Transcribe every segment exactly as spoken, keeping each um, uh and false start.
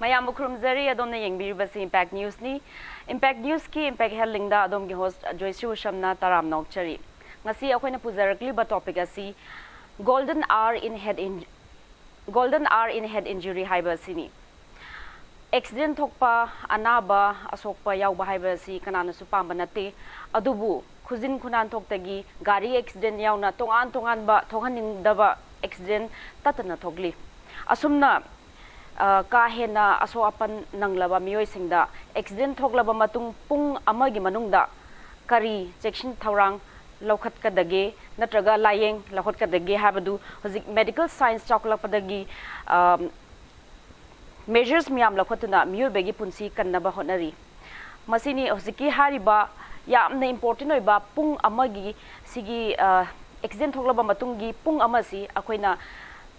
ꯃꯌꯥꯝꯕꯨ ꯈꯨꯔꯨꯝꯖꯔꯤ꯫ ꯑꯗꯣꯝꯅ ꯌꯦꯡꯕꯤꯔꯤꯕꯁꯤ Impact Newsꯅꯤ꯫ Impact Newsꯀꯤ Impact Health Linkꯗ ꯑꯗꯣꯝꯒꯤ host ꯖꯣꯏꯁ꯭ꯔꯤ ꯎꯁꯝꯅ ꯇꯔꯥꯝꯅ ꯑꯣꯛꯆꯔꯤ꯫ ꯉꯁꯤ ꯑꯩꯈꯣꯏꯅ ꯄꯨꯖꯔꯛꯂꯤꯕ topic ꯑꯁꯤ Golden Hour in Head in Golden Hour in Head Injury ꯍꯥꯏꯕ ꯑꯁꯤꯅꯤ꯫ Accident ꯊꯣꯛꯄ, ꯑꯅꯥꯕ, ꯑꯁꯣꯛꯄ ꯌꯥꯎꯕ ꯍꯥꯏꯕ ꯑꯁꯤ ꯀꯅꯥꯅꯁꯨ ꯄꯥꯝꯕ ꯅꯠꯇꯦ꯫ ꯑꯗꯨꯕꯨ ꯈꯨꯖꯤꯟ ꯈꯨꯅꯥꯟꯊꯣꯛꯇꯒꯤ ꯒꯥꯔꯤ accident ꯌꯥꯎꯅ ꯇꯣꯉꯥꯟ ꯇꯣꯉꯥꯟꯕ ꯊꯣꯛꯍꯟꯅꯤꯡꯗꯕ accident ꯇꯠꯇꯅ ꯊꯣꯛꯂꯤ꯫ ꯑꯁꯨꯝꯅ ꯑ, ꯀꯥ ꯍꯦꯟꯅ ꯑꯁꯣꯛ ꯑꯄꯟ ꯅꯪꯂꯕ ꯃꯤꯑꯣꯏꯁꯤꯡꯗ accident ꯊꯣꯛꯂꯕ ꯃꯇꯨꯡ ꯄꯨꯡ ꯑꯃꯒꯤ ꯃꯅꯨꯡꯗ ꯀꯔꯤ ꯆꯦꯛꯁꯤꯟ ꯊꯧꯔꯥꯡ ꯂꯧꯈꯠꯀꯗꯒꯦ ꯅꯠꯇ꯭ꯔꯒ ꯂꯥꯏꯌꯦꯡ ꯂꯧꯈꯠꯀꯗꯒꯦ ꯍꯥꯏꯕꯗꯨ ꯍꯧꯖꯤꯛ medical science ꯆꯥꯎꯈꯠꯂꯛꯄꯗꯒꯤ, ꯑ, measures ꯃꯌꯥꯝ ꯂꯧꯈꯠꯇꯨꯅ ꯃꯤꯑꯣꯏꯕꯒꯤ ꯄꯨꯟꯁꯤ ꯀꯟꯅꯕ ꯍꯣꯠꯅꯔꯤ꯫ ꯃꯁꯤꯅꯤ ꯍꯧꯖꯤꯛꯀꯤ ꯍꯥꯏꯔꯤꯕ ꯌꯥꯝꯅ important ꯑꯣꯏꯕ ꯄꯨꯡ ꯑꯃꯒꯤ ꯁꯤꯒꯤ, ꯑ, accident ꯊꯣꯛꯂꯕ ꯃꯇꯨꯡꯒꯤ ꯄꯨꯡ ꯑꯃꯁꯤ ꯑꯩꯈꯣꯏꯅ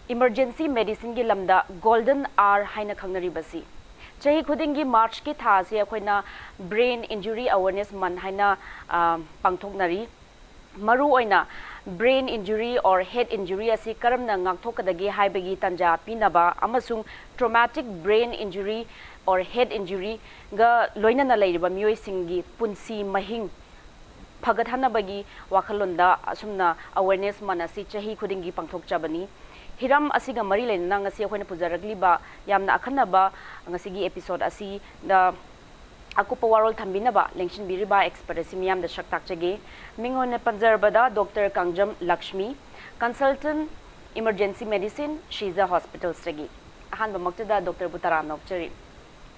emergency medicineꯒꯤ ꯂꯝꯗ Golden Hour ꯍꯥꯏꯅ ꯈꯪꯅꯔꯤꯕꯁꯤ꯫ ꯆꯍꯤ ꯈꯨꯗꯤꯡꯒꯤ Marchꯀꯤ ꯊꯥ ꯑꯁꯤ ꯑꯩꯈꯣꯏꯅ Brain Injury Awareness Month ꯍꯥꯏꯅ, ꯑ, ꯄꯥꯡꯊꯣꯛꯅꯔꯤ꯫ ꯃꯔꯨꯑꯣꯏꯅ brain injury or head injury ꯑꯁꯤ ꯀꯔꯝꯅ ꯉꯥꯛꯊꯣꯛꯀꯗꯒꯦ ꯍꯥꯏꯕꯒꯤ ꯇꯥꯟꯖꯥ ꯄꯤꯅꯕ ꯑꯃꯁꯨꯡ traumatic brain injury or head injuryꯒ ꯂꯣꯏꯅꯅ ꯂꯩꯔꯤꯕ ꯃꯤꯑꯣꯏꯁꯤꯡꯒꯤ ꯄꯨꯟꯁꯤ ꯃꯍꯤꯡ ꯐꯒꯠꯍꯟꯅꯕꯒꯤ ꯋꯥꯈꯜꯂꯣꯟꯗ ꯑꯁꯨꯝꯅ awareness month ꯑꯁꯤ ꯆꯍꯤ ꯈꯨꯗꯤꯡꯒꯤ ꯄꯥꯡꯊꯣꯛꯆꯕꯅꯤ꯫ ꯍꯤꯔꯝ ꯑꯁꯤꯒ ꯃꯔꯤ ꯂꯩꯅꯅ ꯉꯁꯤ ꯑꯩꯈꯣꯏꯅ ꯄꯨꯖꯔꯛꯂꯤꯕ ꯌꯥꯝꯅ ꯑꯈꯟꯅꯕ ꯉꯁꯤꯒꯤ episode ꯑꯁꯤꯗ ꯑꯀꯨꯞꯄ ꯋꯥꯔꯣꯜ ꯊꯝꯕꯤꯅꯕ ꯂꯦꯡꯁꯤꯟꯕꯤꯔꯤꯕ expert ꯑꯁꯤ ꯃꯤꯌꯥꯝꯗ ꯁꯛ ꯇꯥꯛꯆꯒꯦ꯫ ꯃꯤꯡ ꯑꯣꯏꯅ ꯄꯟꯖꯔꯕꯗ Doctor Kangjam Lakshmi, consultant emergency medicine, ꯁꯤꯖ hospitalsꯇꯒꯤ꯫ ꯑꯍꯥꯟꯕꯃꯛꯇꯗ doctorꯕꯨ ꯇꯔꯥꯝꯅ ꯑꯣꯛꯆꯔꯤ꯫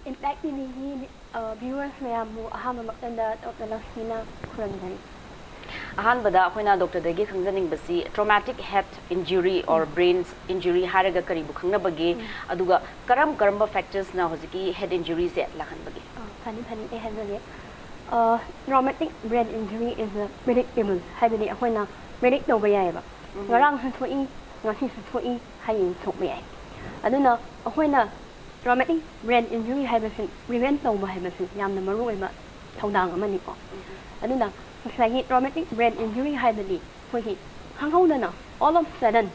Impact TVꯒꯤ, ꯑ, viewers ꯃꯌꯥꯝꯕꯨ ꯑꯍꯥꯟꯕꯃꯛꯇꯗ Doctor ꯂꯛꯁꯃꯤꯅ ꯈꯨꯔꯨꯝꯖꯔꯤ꯫ ꯑꯍꯥꯟꯕꯗ ꯑꯩꯈꯣꯏꯅ doctorꯗꯒꯤ ꯈꯪꯖꯅꯤꯡꯕꯁꯤ traumatic head injury or brain injury ꯍꯥꯏꯔꯒ ꯀꯔꯤꯕꯨ ꯈꯪꯅꯕꯒꯦ? ꯎꯝ꯫ ꯑꯗꯨꯒ ꯀꯔꯝ ꯀꯔꯝꯕ factorsꯅ ꯍꯧꯖꯤꯛꯀꯤ head injuryꯁꯦ ꯂꯥꯛꯍꯟꯕꯒꯦ? ꯑ, ꯐꯅꯤ, ꯐꯅꯤ, ꯑꯩ ꯍꯥꯏꯖꯒꯦ꯫ ꯑ, traumatic brain injury is a predictable, ꯍꯥꯏꯕꯗꯤ ꯑꯩꯈꯣꯏꯅ predict ꯇꯧꯕ ꯌꯥꯏꯑꯕ꯫ ꯎꯝ꯫ ꯉꯔꯥꯡꯁꯨ ꯊꯣꯛꯏ, ꯉꯁꯤꯁꯨ ꯊꯣꯛꯏ, ꯍꯌꯦꯡ ꯊꯣꯛꯄ ꯌꯥꯏ꯫ ꯑꯗꯨꯅ ꯑꯩꯈꯣꯏꯅ traumatic brain injury ꯍꯥꯏꯕꯁꯤ prevent ꯇꯧꯕ ꯍꯥꯏꯕꯁꯤ ꯌꯥꯝꯅ ꯃꯔꯨꯑꯣꯏꯕ ꯊꯧꯗꯥꯡ ꯑꯃꯅꯤꯀꯣ꯫ ꯎꯝ꯫ ꯑꯗꯨꯅ ꯉꯁꯥꯏꯒꯤ traumatic brain injury ꯍꯥꯏꯕꯗꯤ ꯑꯩꯈꯣꯏꯒꯤ ꯈꯪꯍꯧꯗꯅ all of sudden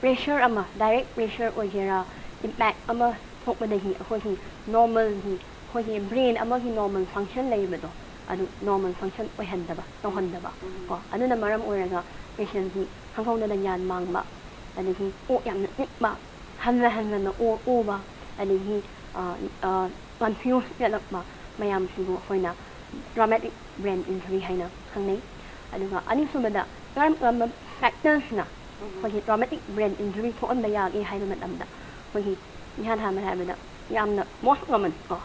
pressure ꯑꯃ, direct pressure ꯑꯣꯏꯒꯦꯔꯥ, impact ꯑꯃ ꯊꯣꯛꯄꯗꯒꯤ ꯑꯩꯈꯣꯏꯒꯤ ꯅꯣꯔꯃꯦꯜꯒꯤ, ꯑꯩꯈꯣꯏꯒꯤ ꯕ꯭ꯔꯦꯟ ꯑꯃꯒꯤ ꯅꯣꯔꯃꯦꯜ ꯐꯪꯁꯟ ꯂꯩꯕꯗꯣ, ꯑꯗꯨ ꯅꯣꯔꯃꯦꯜ ꯐꯪꯁꯟ ꯑꯣꯏꯍꯟꯗꯕ, ꯇꯧꯍꯟꯗꯕ꯫ ꯀꯣ, ꯑꯗꯨꯅ ꯃꯔꯝ ꯑꯣꯏꯔꯒ ꯄꯦꯁꯦꯟꯁꯤ ꯈꯪꯍꯧꯗꯅ ꯒ꯭ꯌꯥꯟ ꯃꯥꯡꯕ, ꯑꯗꯒꯤ ꯀꯣꯛ ꯌꯥꯝꯅ ꯆꯤꯛꯄ, ꯍꯟꯅ ꯍꯟꯅ ꯑꯣ-, ꯑꯣꯕ, ꯑꯗꯒꯤ, ꯑ, ꯑ, ꯀꯟꯐ꯭ꯌꯨꯁ ꯆꯠꯂꯛꯄ ꯃꯌꯥꯝꯁꯤꯕꯨ ꯑꯩꯈꯣꯏꯅ ꯇ꯭ꯔꯣꯃꯦꯇꯤꯛ ꯕ꯭ꯔꯦꯟ ꯏꯟꯖꯨꯔꯤ ꯍꯥꯏꯅ ꯈꯪꯅꯩ꯫ ꯑꯗꯨꯒ ꯑꯅꯤꯁꯨꯕꯗ ꯀꯔꯝ ꯀꯔꯝꯕ ꯐꯦꯛꯇꯔꯁꯅ ꯑꯩꯈꯣꯏꯒꯤ ꯇ꯭ꯔꯣꯃꯦꯇꯤꯛ ꯕ꯭ꯔꯦꯟ ꯏꯟꯖꯨꯔꯤ ꯊꯣꯛꯍꯟꯕ ꯌꯥꯒꯦ ꯍꯥꯏꯕ ꯃꯇꯝꯗ, ꯑꯩꯈꯣꯏꯒꯤ ꯏꯍꯥꯟ ꯍꯥꯟꯅ ꯍꯥꯏꯔꯕꯗ ꯌꯥꯝꯅ most common ꯀꯣ,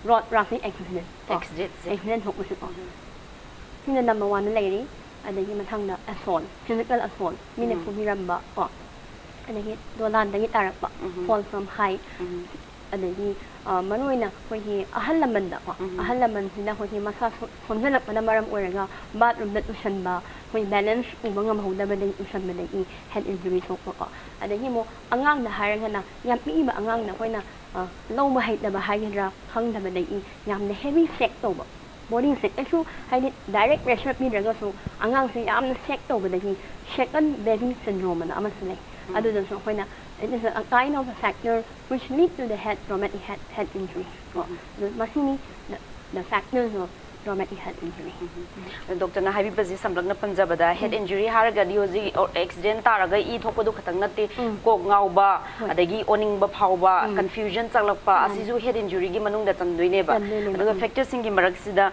ꯔꯣꯗ ꯇ꯭ꯔꯥꯐꯤꯛ ꯑꯦꯛꯁꯤꯗꯦꯟ ꯀꯣ, ꯑꯦꯛꯁꯤꯗꯦꯟꯁꯦ꯫ ꯑꯦꯛꯁꯤꯗꯦꯟ ꯊꯣꯛꯄꯁꯦ ꯀꯣ꯫ ꯁꯤꯅ ꯅꯝꯕꯔ ꯋꯥꯟꯗ ꯂꯩꯔꯤ꯫ ꯑꯗꯒꯤ ꯃꯊꯪꯗ ꯑꯦꯁꯣꯜ, ꯐꯤꯖꯤꯀꯦꯜ ꯑꯦꯁꯣꯜ, ꯃꯤꯅ ꯐꯨꯕꯤꯔꯝꯕ ꯀꯣ, ꯑꯗꯒꯤ ꯗꯣꯂꯥꯟꯗꯒꯤ ꯇꯥꯔꯛꯄ, fall from height, ꯑꯗꯒꯤ, ꯑ, ꯃꯔꯨꯑꯣꯏꯅ ꯑꯩꯈꯣꯏꯒꯤ ꯑꯍꯜ ꯂꯃꯟꯗ ꯀꯣ, ꯑꯍꯜ ꯂꯃꯟꯁꯤꯅ ꯑꯩꯈꯣꯏꯒꯤ ꯃꯁꯥ ꯁꯣ-, ꯁꯣꯟꯖꯜꯂꯛꯄꯅ ꯃꯔꯝ ꯑꯣꯏꯔꯒ ꯕꯥꯠꯔꯨꯝꯗ ꯇꯨꯁꯟꯕ, ꯑꯩꯈꯣꯏ ꯕꯦꯂꯦꯟꯁ ꯄꯨꯕ ꯉꯝꯍꯧꯗꯕꯗꯒꯤ ꯇꯨꯁꯟꯕꯗꯒꯤ ꯍꯦꯗ ꯏꯟꯖꯨꯔꯤ ꯊꯣꯛꯄ ꯀꯣ꯫ ꯑꯗꯒꯤ ꯑꯃꯨꯛ ꯑꯉꯥꯡꯗ ꯍꯥꯏꯔꯒꯅ, ꯌꯥꯝ ꯄꯤꯛꯏꯕ ꯑꯉꯥꯡꯗ ꯑꯩꯈꯣꯏꯅ, ꯑ, ꯂꯧꯕ ꯍꯩꯇꯕ ꯍꯥꯏꯒꯗ꯭ꯔꯥ, ꯈꯪꯗꯕꯗꯒꯤ ꯌꯥꯝꯅ ꯍꯦꯚꯤ ꯁꯦꯛ ꯇꯧꯕ, ꯕꯣꯗꯤꯁꯦ ꯀꯩꯁꯨ, ꯍꯥꯏꯗꯤ, ꯗꯥꯏꯔꯦꯛ ꯄ꯭ꯔꯦꯁꯔ ꯄꯤꯗ꯭ꯔꯒꯁꯨ ꯑꯉꯥꯡꯁꯦ ꯌꯥꯝꯅ ꯁꯦꯛ ꯇꯧꯕꯗꯒꯤ ꯁꯦꯀꯟ ꯕꯦꯕꯤ ꯁꯤꯟꯗ꯭ꯔꯣꯝ ꯑꯅ ꯑꯃꯁꯨ ꯂꯩ꯫ ꯑꯗꯨꯗꯁꯨ ꯑꯩꯈꯣꯏꯅ, it is a kind of a factor which lead to the head traumatic head, head injury ꯀꯣ꯫ ꯑꯗꯨ ꯃꯁꯤꯅꯤ the, the factors of traumatic head injury꯫ ꯗꯣꯛꯇꯔꯅ ꯍꯥꯏꯕꯤꯕꯁꯤ ꯁꯝꯂꯞꯅ ꯄꯟꯖꯕꯗ, ꯍꯦꯗ ꯏꯟꯖꯨꯔꯤ ꯍꯥꯏꯔꯒꯗꯤ ꯍꯧꯖꯤꯛ ꯑꯦꯛꯁꯤꯗꯦꯟ ꯇꯥꯔꯒ ꯏ ꯊꯣꯛꯄꯗꯨ ꯈꯛꯇꯪ ꯅꯠꯇꯦ, ꯀꯣꯛ ꯉꯥꯎꯕ, ꯑꯗꯒꯤ ꯑꯣꯅꯤꯡꯕ ꯐꯥꯎꯕ, ꯀꯟꯐ꯭ꯌꯨꯖꯟ ꯆꯪꯂꯛꯄ, ꯑꯁꯤꯁꯨ ꯍꯦꯗ ꯏꯟꯖꯨꯔꯤꯒꯤ ꯃꯅꯨꯡꯗ ꯆꯟꯗꯣꯏꯅꯦꯕ꯫ ꯑꯗꯨꯒ ꯐꯦꯛꯇꯔꯁꯤꯡꯒꯤ ꯃꯔꯛꯁꯤꯗ,